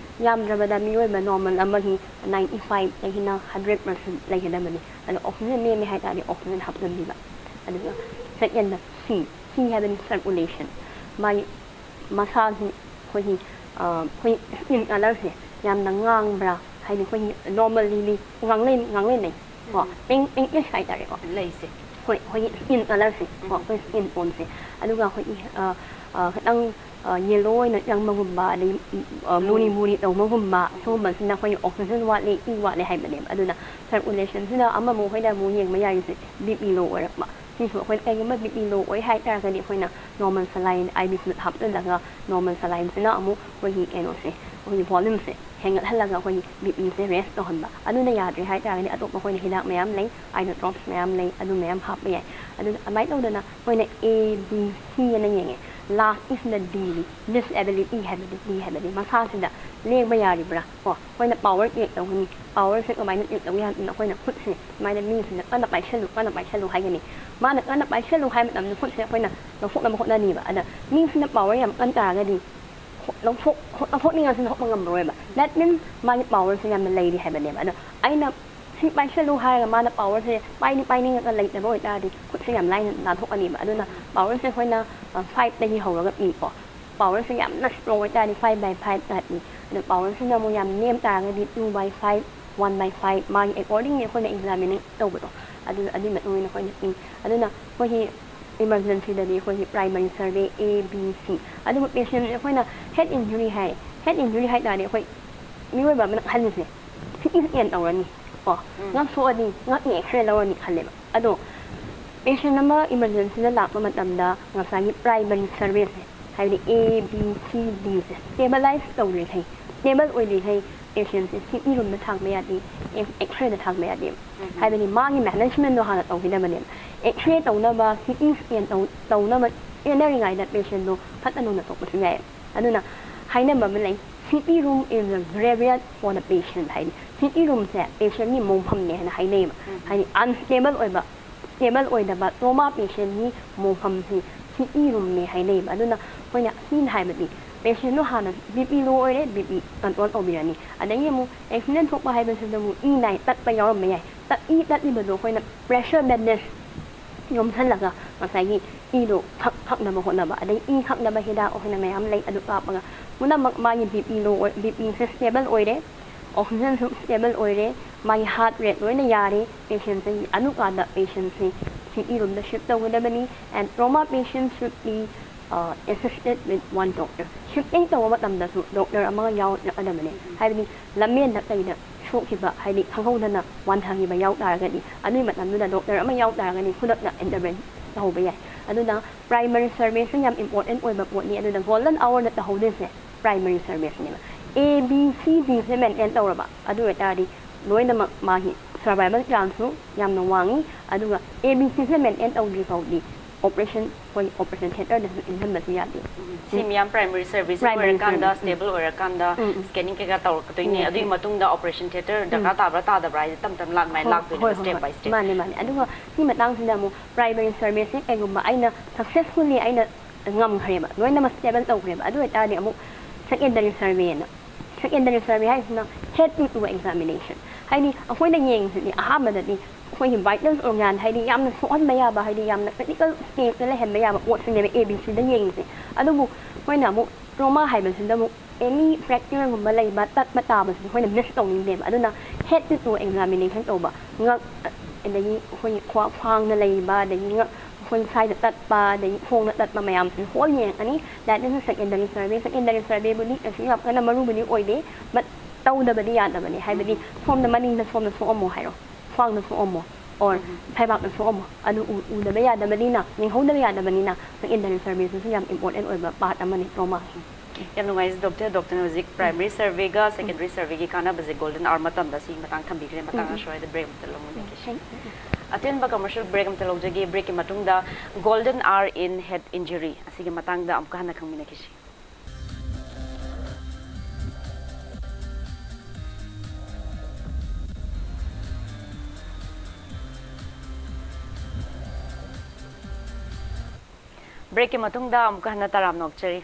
ꯌꯥꯝꯗ꯭ꯔꯕꯗ ꯃꯤꯑꯣꯏꯕ ꯅꯣꯔꯃꯦꯜ ꯑꯃꯒꯤ ꯅꯥꯏꯟꯇꯤ ꯐꯥꯏꯚꯇꯒꯤꯅ ꯍꯟꯗ꯭ꯔꯦꯠ ꯄꯥꯔꯁꯦꯟ ꯂꯩꯒꯗꯕꯅꯤ꯫ ꯑꯗ ꯑꯣꯛꯁꯤꯖꯟ ꯅꯦꯝꯃꯦ ꯍꯥꯏ ꯇꯥꯔꯗꯤ ꯑꯣꯛꯁꯤꯖꯟ ꯍꯥꯞꯆꯤꯟꯕꯤꯕ꯫ ꯑꯗꯨꯒ ꯁꯦꯀꯦꯟꯗ ꯁꯤ, ꯁꯤ ꯍꯥꯏꯕꯅꯤ ꯁꯔꯀꯨꯂꯦꯁꯟ꯫ ꯃꯥꯒꯤ ꯃꯁꯥꯁꯤ ꯑꯩꯈꯣꯏꯒꯤ, ꯑ, ꯑꯩꯈꯣꯏ ꯁ꯭ꯀꯤꯟ ꯀꯂꯔꯁꯦ ꯌꯥꯝꯅ ꯉꯥꯡꯕ꯭ꯔꯥ, ꯍꯥꯏꯗꯤ ꯑꯩꯈꯣꯏꯒꯤ ꯅꯣꯔꯃꯦꯜꯂꯤ ꯉꯥꯡꯂꯦꯟ-, ꯉꯥꯡꯂꯦꯟꯅꯩ ꯀꯣ, ꯄꯤꯡ, ꯄꯤꯡꯀꯤꯁ ꯍꯥꯏ ꯇꯥꯔꯦꯀꯣ꯫ ꯂꯩꯁꯦ꯫ ꯍꯣꯏ, ꯑꯩꯈꯣꯏꯒꯤ ꯁ꯭ꯀꯤꯟ ꯀꯂꯔꯁꯦ ꯀꯣ, ꯑꯩꯈꯣꯏ ꯁ꯭ꯀꯤꯟ ꯇꯣꯟꯁꯦ, ꯑꯗꯨꯒ ꯑꯩꯈꯣꯏꯒꯤ ꯑ, ꯑ, ꯈꯤꯇꯪ ꯌꯦꯂꯣ ꯑꯣꯏꯅ ꯆꯪꯕꯒꯨꯝꯕ, ꯑꯗꯩ ꯎꯝ, ꯑ, ꯃꯨꯔꯤ ꯃꯨꯔꯤ ꯇꯧꯕꯒꯨꯝꯕ, ꯁꯤꯒꯨꯝꯕꯁꯤꯅ ꯑꯩꯈꯣꯏꯒꯤ ꯑꯣꯛꯁꯤꯖꯟ ꯋꯥꯠꯂꯤ, ꯏ ꯋꯥꯠꯂꯤ ꯍꯥꯏꯕꯅꯦꯕ꯫ ꯑꯗꯨꯅ ꯁꯔꯀꯨꯂꯦꯁꯟꯁꯤꯗ ꯑꯃꯃꯨꯛ ꯑꯩꯈꯣꯏꯅ ꯑꯃꯨꯛ ꯌꯦꯡꯕ ꯌꯥꯔꯤꯁꯦ ꯕꯤ ꯄꯤ ꯂꯣ ꯑꯣꯏꯔꯛꯄ꯫ ꯁꯤꯁꯨ ꯑꯩꯈꯣꯏ ꯀꯩꯒꯨꯝꯕ ꯕꯤ ꯄꯤ ꯂꯣ ꯑꯣꯏ ꯍꯥꯏ ꯇꯥꯔꯒꯗꯤ ꯑꯩꯈꯣꯏꯅ ꯅꯣꯔꯃꯦꯜ ꯁꯂꯥꯏꯟ, ꯑꯥꯏ ꯕꯤ ꯐ꯭ꯂꯨꯏꯗ ꯍꯥꯞꯆꯤꯜꯂꯒ ꯅꯣꯔꯃꯦꯜ ꯁꯂꯥꯏꯟꯁꯤꯅ ꯑꯃꯨꯛ ꯑꯩꯈꯣꯏꯒꯤ ꯀꯩꯅꯣꯁꯦ, ꯑꯩꯈꯣꯏꯒꯤ ꯚꯣꯂ꯭ꯌꯨꯝꯁꯦ ꯍꯦꯟꯒꯠꯍꯜꯂꯒ ꯑꯩꯈꯣꯏꯒꯤ ꯕꯤ ꯄꯤꯁꯦ ꯔꯦꯁ ꯇꯧꯍꯟꯕ꯫ ꯑꯗꯨꯅ ꯌꯥꯗ꯭ꯔꯦ ꯍꯥꯏ ꯇꯥꯔꯒꯗꯤ ꯑꯇꯣꯞꯄ ꯑꯩꯈꯣꯏꯅ ꯍꯤꯗꯥꯛ ꯃꯌꯥꯝ ꯂꯩ, ꯑꯥꯏꯅꯣꯇ꯭ꯔꯣꯞꯁ ꯃꯌꯥꯝ ꯂꯩ, ꯑꯗꯨ ꯃꯌꯥꯝ ꯍꯥꯞꯄ ꯌꯥꯏ꯫ ꯑꯗꯨꯅ ꯑꯗꯨꯃꯥꯏꯅ ꯇꯧꯗꯅ ꯑꯩꯈꯣꯏꯅ ꯑꯦ ꯕꯤ ꯁꯤ ꯑꯅ ꯌꯦꯡꯉꯦ꯫ ꯂꯥꯁꯀꯤꯁꯤꯅ ꯗꯤꯅꯤ, ꯗꯤꯁꯑꯦꯕꯤꯂꯤꯇꯤ ꯍꯥꯏꯕꯗꯤ, ꯗꯤ ꯍꯥꯏꯕꯗꯤ ꯃꯁꯥꯁꯤꯗ ꯂꯦꯡꯕ ꯌꯥꯔꯤꯕ꯭ꯔꯥ ꯀꯣ꯫ ꯑꯩꯈꯣꯏꯅ ꯄꯥꯋꯔ ꯆꯦꯛ ꯇꯧꯒꯅꯤ꯫ ꯄꯥꯋꯔꯁꯦ ꯀꯃꯥꯏꯅ ꯆꯦꯛ ꯇꯧꯒꯦ ꯍꯥꯏꯕꯗ ꯑꯩꯈꯣꯏꯅ ꯈꯨꯠꯁꯦ ꯁꯨꯃꯥꯏꯅ ꯃꯤꯁꯤꯅ ꯀꯟꯅ ꯄꯥꯏꯁꯜꯂꯨ, ꯀꯟꯅ ꯄꯥꯏꯁꯜꯂꯨ ꯍꯥꯏꯒꯅꯤ꯫ ꯃꯥꯅ ꯀꯟꯅ ꯄꯥꯏꯁꯜꯂꯨ ꯍꯥꯏꯕ ꯃꯇꯝꯗ ꯈꯨꯠꯁꯦ ꯑꯩꯈꯣꯏꯅ ꯂꯧꯊꯣꯛꯅꯕ ꯍꯣꯠꯅꯅꯤꯕ꯫ ꯑꯗ ꯃꯤꯁꯤꯅ ꯄꯥꯋꯔ ꯌꯥꯝ ꯀꯟ ꯇꯥꯔꯒꯗꯤ ꯂꯧꯊꯣꯛ-, ꯂꯧꯊꯣꯛꯅꯤꯡꯉꯁꯨ ꯂꯧꯊꯣꯛꯄ ꯉꯝꯃꯔꯣꯏꯕ꯫ That means ꯃꯥꯒꯤ ꯄꯥꯋꯔꯁꯦ ꯌꯥꯝꯅ ꯂꯩꯔꯤ ꯍꯥꯏꯕꯅꯦꯕ꯫ ꯑꯗꯣ ꯑꯩꯅ ꯁꯤ ꯄꯥꯏꯁꯜꯂꯨ ꯍꯥꯏꯔꯒ ꯃꯥꯅ ꯄꯥꯋꯔꯁꯦ ꯄꯥꯏꯅꯤꯡ ꯄꯥꯏꯅꯤꯡꯉꯒ ꯂꯩꯇꯕ ꯑꯣꯏꯇꯥꯔꯗꯤ ꯈꯨꯠꯁꯦ ꯌꯥꯝ ꯂꯥꯏꯅ ꯅꯥꯟꯊꯣꯛꯀꯅꯤꯕ꯫ ꯑꯗꯨꯅ ꯄꯥꯋꯔꯁꯦ ꯑꯩꯈꯣꯏꯅ, ꯑ, fiveꯇꯒꯤ ꯍꯧꯔꯒ ꯄꯤꯀꯣ꯫ ꯄꯥꯋꯔꯁꯦ ꯌꯥꯝꯅ ꯁ꯭ꯇꯔꯣꯡ ꯑꯣꯏꯇꯥꯔꯗꯤ five by five ꯇꯥꯏꯞꯅꯤ꯫ ꯑꯗꯣ ꯄꯥꯋꯔꯁꯤꯅ ꯑꯃꯨꯛ ꯌꯥꯝ ꯅꯦꯝ ꯇꯥꯔꯒꯗꯤ two by five, one by five, ꯃꯥꯒꯤ accordingly ꯑꯩꯈꯣꯏꯅ ꯑꯦꯛꯖꯥꯃꯤꯅꯤꯡ ꯇꯧꯕꯗꯣ, ꯑꯗꯨ, ꯑꯗꯨꯒꯤ ꯃꯇꯨꯡ ꯏꯟꯅ ꯑꯩꯈꯣꯏꯅ ꯄꯤ꯫ ꯑꯗꯨꯅ ꯑꯩꯈꯣꯏꯒꯤ ꯏꯃꯔꯖꯦꯟꯁꯤꯗꯗꯤ ꯑꯩꯈꯣꯏꯒꯤ ꯄ꯭ꯔꯥꯏꯃꯔꯤ ꯁꯔꯚꯦ, ꯑꯦ, ꯕꯤ, ꯁꯤ꯫ ꯑꯗꯨꯕꯨ ꯄꯦꯁꯦꯟꯁꯦ ꯑꯩꯈꯣꯏꯅ ꯍꯦꯗ ꯏꯟꯖꯨꯔꯤ ꯍꯥꯏ, ꯍꯦꯗ ꯏꯟꯖꯨꯔꯤ ꯍꯥꯏ ꯇꯥꯔꯗꯤ ꯑꯩꯈꯣꯏ ꯃꯤꯑꯣꯏꯕ ꯑꯃꯅ ꯈꯜꯂꯤꯁꯦ, ꯁꯤ ꯇꯤ ꯁ꯭ꯀꯦꯟ ꯇꯧꯔꯅꯤ ꯀꯣ, ꯎꯝ꯫ ꯉꯛ ꯁꯣꯛꯑꯅꯤ, ꯉꯛꯅ ꯑꯦꯛꯁꯔꯦ ꯂꯧꯔꯅꯤ ꯈꯜꯂꯦꯕ꯫ ꯑꯗꯣ ꯄꯦꯁꯦꯟ ꯑꯃ ꯏꯃꯔꯖꯦꯟꯁꯤꯗ ꯂꯥꯛꯄ ꯃꯇꯝꯗ ꯉꯁꯥꯏꯒꯤ ꯄ꯭ꯔꯥꯏꯃꯔꯤ ꯁꯔꯚꯤꯁꯁꯦ, ꯍꯥꯏꯕꯗꯤ ꯑꯦ, ꯕꯤ, ꯁꯤ, ꯗꯤꯁꯦ ꯁ꯭ꯇꯦꯕꯂꯥꯏꯁ ꯇꯧꯗ꯭ꯔꯤꯈꯩ, ꯁ꯭ꯇꯦꯕꯜ ꯑꯣꯏꯗ꯭ꯔꯤꯈꯩ ꯄꯦꯁꯦꯟꯁꯦ ꯁꯤ ꯇꯤ ꯔꯨꯝꯗ ꯊꯥꯡꯕ ꯌꯥꯗꯦ, ꯑꯦꯛ-, ꯑꯦꯛꯁꯔꯦꯗ ꯊꯥꯡꯕ ꯌꯥꯗꯦꯕ꯫ ꯎꯝ꯫ ꯍꯥꯏꯕꯗꯤ ꯃꯥꯒꯤ ꯃꯦꯅꯦꯖꯃꯦꯟꯗꯣ ꯍꯥꯟꯅ ꯇꯧꯈꯤꯗꯕꯅꯦꯕ꯫ ꯑꯦꯛꯁꯔꯦ ꯇꯧꯅꯕ, ꯁꯤ ꯇꯤ ꯁ꯭ꯀꯦꯟ ꯇꯧ-, ꯇꯧꯅꯕ ꯆꯦꯟꯅꯔꯤꯉꯩꯗ ꯄꯦꯁꯦꯟꯗꯣ ꯐꯠꯇ ꯅꯨꯡꯗ ꯁꯣꯛꯄꯁꯨ ꯌꯥꯏꯌꯦꯕ꯫ ꯑꯗꯨꯅ ꯍꯥꯏꯅꯕ ꯑꯃ ꯂꯩ, "City room is the graveyard for the patient" ꯍꯥꯏꯗꯤ, ꯁꯤ ꯇꯤ ꯔꯨꯝꯁꯦ ꯄꯦꯁꯦꯟꯒꯤ ꯃꯣꯡꯐꯝꯅꯦ ꯍꯥꯏꯅ ꯍꯥꯏꯅꯩꯌꯦꯕ꯫ ꯎꯝ꯫ ꯍꯥꯏꯗꯤ ꯑꯟꯁ꯭ꯇꯦꯕꯜ ꯑꯣꯏꯕ, ꯁ꯭ꯇꯦꯕꯜ ꯑꯣꯏꯗꯕ ꯇ꯭ꯔꯣꯃꯥ ꯄꯦꯁꯦꯟꯒꯤ ꯃꯣꯡꯐꯝꯁꯤ ꯁꯤ ꯇꯤ ꯔꯨꯝꯅꯦ ꯍꯥꯏꯅꯩꯌꯦꯕ꯫ ꯑꯗꯨꯅ ꯑꯩꯈꯣꯏꯅ ꯁꯤꯅ ꯍꯥꯏꯕꯗꯤ ꯄꯦꯁꯦꯟꯗꯣ ꯍꯥꯟꯅ ꯕꯤ ꯄꯤ ꯂꯣ ꯑꯣꯏꯔꯦ, ꯕꯤ ꯄꯤ ꯀꯟꯇ꯭ꯔꯣꯜ ꯇꯧꯕꯤꯔꯅꯤ꯫ ꯑꯗꯒꯤ ꯑꯃꯨꯛ ꯑꯦꯛꯁꯤꯗꯦꯟ ꯊꯣꯛꯄ ꯍꯥꯏꯕꯁꯤꯗꯕꯨ ꯏ ꯅꯥꯏ ꯇꯠꯄ ꯌꯥꯎꯔꯝꯕ ꯌꯥꯏ꯫ ꯇꯠ-, ꯏ ꯇꯠꯂꯤꯕꯗꯣ ꯑꯩꯈꯣꯏꯅ ꯄ꯭ꯔꯦꯁꯔ ꯕꯦꯟꯗꯦꯖ ꯌꯣꯝꯁꯤꯜꯂꯒ ꯉꯁꯥꯏꯒꯤ ꯏꯗꯣ ꯊꯛ-, ꯊꯛꯅꯕ ꯍꯣꯠꯅꯕ, ꯑꯗꯩ ꯏ ꯊꯛꯅꯕ ꯍꯤꯗꯥꯛ ꯑꯩꯈꯣꯏꯅ ꯃꯌꯥꯝ ꯂꯩ, ꯑꯗꯨ ꯀꯥꯞꯄꯒ ꯄꯨꯝꯅꯃꯛ ꯃꯥꯒꯤ ꯕꯤ ꯄꯤ ꯂꯣ ꯑꯣꯏ-, ꯕꯤ ꯄꯤꯁꯦ ꯁ꯭ꯇꯦꯕꯜ ꯑꯣꯏꯔꯦ, ꯑꯣꯛꯁꯤꯖꯟꯁꯨ ꯁ꯭ꯇꯦꯕꯜ ꯑꯣꯏꯔꯦ, ꯃꯥꯒꯤ heart rate ꯂꯣꯏꯅ ꯌꯥꯔꯦ, patientꯁꯦ ꯑꯗꯨꯀꯥꯟꯗ patientꯁꯦ city roomꯗ shift ꯇꯧꯒꯗꯕꯅꯤ꯫ And trauma patient should be uh, assisted with one doctor. Shifting ꯇꯧꯕ ꯃꯇꯝꯗꯁꯨ doctor ꯑꯃꯒ ꯌꯥꯎꯔꯛꯀꯗꯕꯅꯦ꯫ ꯍꯥꯏꯕꯗꯤ ꯂꯝꯖꯦꯟꯗ ꯀꯩꯗ ꯁꯣꯛꯈꯤꯕ, ꯍꯥꯏꯗꯤ ꯈꯪꯍꯧꯗꯅ ꯋꯥꯟꯊꯈꯤꯕ ꯌꯥꯎ ꯇꯥꯔꯒꯗꯤ, ꯑꯗꯨꯒꯤ ꯃꯇꯝꯗꯨꯗ doctor ꯑꯃ ꯌꯥꯎ ꯇꯥꯔꯒꯗꯤ ꯈꯨꯗꯛꯇ intervene ꯇꯧꯍꯧꯕ ꯌꯥꯏ꯫ ꯑꯗꯨꯅ primary surveyꯁꯦ ꯌꯥꯝ important ꯑꯣꯏꯕ ꯄꯣꯠꯅꯤ꯫ ꯑꯗꯨꯅ golden hourꯗ ꯇꯧꯍꯧꯗꯣꯏꯁꯦ primary surveyꯁꯤꯅꯦꯕ꯫ A B C Dꯁꯦ maintain ꯇꯧꯔꯕ, ꯑꯗꯨ ꯑꯣꯏꯇꯥꯔꯗꯤ ꯂꯣꯏꯅꯃꯛ ꯃꯥꯒꯤ survival chanceꯁꯨ ꯌꯥꯝꯅ ꯋꯥꯡꯉꯤ꯫ ꯑꯗꯨꯒ A B Cꯁꯦ maintain ꯇꯧꯗ꯭ꯔꯤ ꯐꯥꯎꯗꯤ operation, ꯑꯩꯈꯣꯏ operation theatreꯗꯁꯨ ꯏꯟꯍꯟꯕꯁꯨ ꯌꯥꯗꯦ꯫ ꯁꯤ ꯃꯌꯥꯝ primary surveyꯁꯦ Primary ꯂꯣꯏꯔꯀꯥꯟꯗ survey. stable ꯑꯣꯏꯔꯀꯥꯟꯗ ꯎꯝ, ꯎꯝ. Scanning ꯀꯩꯀꯥ ꯇꯧꯔꯛꯀꯗꯣꯏꯅꯦ꯫ Yes, ꯑꯗꯨꯒꯤ yes. ꯃꯇꯨꯡꯗ operation theatre ꯗꯔꯀꯥꯔ ꯇꯥꯕ꯭ꯔꯥ ꯇꯥꯗꯕ꯭ꯔꯥ ꯍꯥꯏꯁꯦ ꯇꯞ ꯇꯞꯅ ꯂꯥꯛ ꯑꯗꯨꯃꯥꯏꯅ ꯍꯣꯏ, ꯂꯥꯛꯇꯣꯏꯅꯦꯕ, ꯍꯣꯏ, ꯍꯣꯏ, step ꯍꯣꯏ. by step꯫ ꯃꯥꯅꯦ, ꯃꯥꯅꯦ꯫ ꯑꯗꯨꯒ ꯁꯤ ꯃꯇꯥꯡꯁꯤꯗ ꯑꯃꯨꯛ primary surveyꯁꯦ ꯀꯩꯒꯨꯝꯕ ꯑꯩꯅ successfully ꯑꯩꯅ ꯉꯝꯈ꯭ꯔꯦꯕ, ꯂꯣꯏꯅꯃꯛ stable ꯇꯧꯈ꯭ꯔꯦꯕ, ꯑꯗꯨ ꯑꯣꯏꯇꯥꯔꯗꯤ ꯑꯃꯨꯛ secondary surveyꯅ, secondary survey ꯍꯥꯏꯁꯤꯅ head to toe examination, ꯍꯥꯏꯗꯤ ꯑꯩꯈꯣꯏꯅ ꯌꯦꯡꯉꯤꯁꯤꯗꯤ ꯑꯍꯥꯟꯕꯗꯗꯤ ꯑꯩꯈꯣꯏꯒꯤ vital organ, ꯍꯥꯏꯗꯤ ꯌꯥꯝꯅ ꯁꯣꯛꯍꯟꯕ ꯌꯥꯕ, ꯍꯥꯏꯗꯤ ꯌꯥꯝꯅ critical stageꯇ ꯂꯩꯍꯟꯕ ꯌꯥꯕ ꯄꯣꯠꯁꯤꯅꯦꯕ A B Cꯗ ꯌꯦꯡꯉꯤꯁꯦ꯫ ꯑꯗꯨꯕꯨ ꯑꯩꯈꯣꯏꯅ ꯑꯃꯨꯛ trauma ꯍꯥꯏꯕꯁꯤꯗ ꯑꯃꯨꯛ any fractureꯒꯨꯝꯕ ꯂꯩꯕ, ꯇꯠꯄ ꯇꯥꯕꯁꯤꯗꯤ ꯑꯩꯈꯣꯏꯅ miss ꯇꯧꯅꯤꯡꯗꯦꯕ꯫ ꯑꯗꯨꯅ head to toe examination ꯇꯧꯕ, ꯉꯛ, ꯑꯗꯒꯤ ꯑꯩꯈꯣꯏꯒꯤ ꯈ꯭ꯋꯥ-, ꯈ꯭ꯋꯥꯡꯗ ꯂꯩꯔꯤꯕ, ꯑꯗꯒꯤ ꯉꯛ, ꯑꯩꯈꯣꯏ side ꯇꯠꯄ, ꯑꯗꯒꯤ ꯈꯣꯡꯗ ꯇꯠꯄ ꯃꯌꯥꯝꯁꯤ whole ꯌꯦꯡꯉꯛꯀꯅꯤ꯫ That is secondary survey꯫ Secondary surveyꯕꯨꯗꯤ ꯀꯩꯁꯨ ꯌꯥꯝ ꯀꯟꯅ ꯃꯔꯨꯕꯨꯗꯤ ꯑꯣꯏꯗꯦ, but ꯇꯧꯗꯕꯗꯤ ꯌꯥꯗꯕꯅꯤ꯫ ꯍꯥꯏꯕꯗꯤ ꯁꯣꯝꯗ ꯃꯅꯤꯡꯗ ꯁꯣꯝꯗ ꯁꯣꯛꯑꯝꯃꯣ ꯍꯥꯏꯔꯣ, ꯈ꯭ꯋꯥꯡꯗ ꯁꯣꯛꯑꯝꯃꯣ, or ꯐꯩꯕꯥꯛꯇ ꯁꯣꯛꯑꯝꯃꯣ, ꯑꯗꯨ ꯎ-, ꯎꯗꯕ ꯌꯥꯗꯕꯅꯤꯅ, ꯌꯦꯡꯍꯧꯗꯕ ꯌꯥꯗꯕꯅꯤꯅ, secondary surveyꯁꯤꯁꯨ ꯌꯥꯝ important ꯑꯣꯏꯕ part ꯑꯃꯅꯤ trauma꯫ ꯌꯥꯝ ꯅꯨꯡꯉꯥꯏꯖꯩ doctor꯫ Doctorꯅ ꯍꯧꯖꯤꯛ primary surveyꯒ secondary surveyꯒꯤ ꯀꯥꯟꯅꯕꯁꯦ golden hour ꯃꯇꯝꯗ ꯁꯤ ꯃꯇꯥꯡ ꯊꯝꯕꯤꯈ꯭ꯔꯦ꯫ ꯃꯇꯥꯡ ꯑꯁ꯭ꯋꯥꯏꯗ break ꯑꯃꯇ ꯂꯧꯃꯤꯟꯅꯈꯤꯁꯤ꯫ ꯑꯇꯦꯟꯕ commercial break ꯑꯃꯇ ꯂꯧꯖꯒꯦ꯫ Breakꯀꯤ ꯃꯇꯨꯡꯗ golden hour in head injury ꯑꯁꯤꯒꯤ ꯃꯇꯥꯡꯗ ꯑꯃꯨꯛꯀ ꯍꯟꯅ ꯈꯪꯃꯤꯟꯅꯈꯤꯁꯤ꯫ Breakꯀꯤ ꯃꯇꯨꯡꯗ ꯑꯃꯨꯛꯀ ꯍꯟꯅ ꯇꯔꯥꯝꯅ ꯑꯣꯛꯆꯔꯤ꯫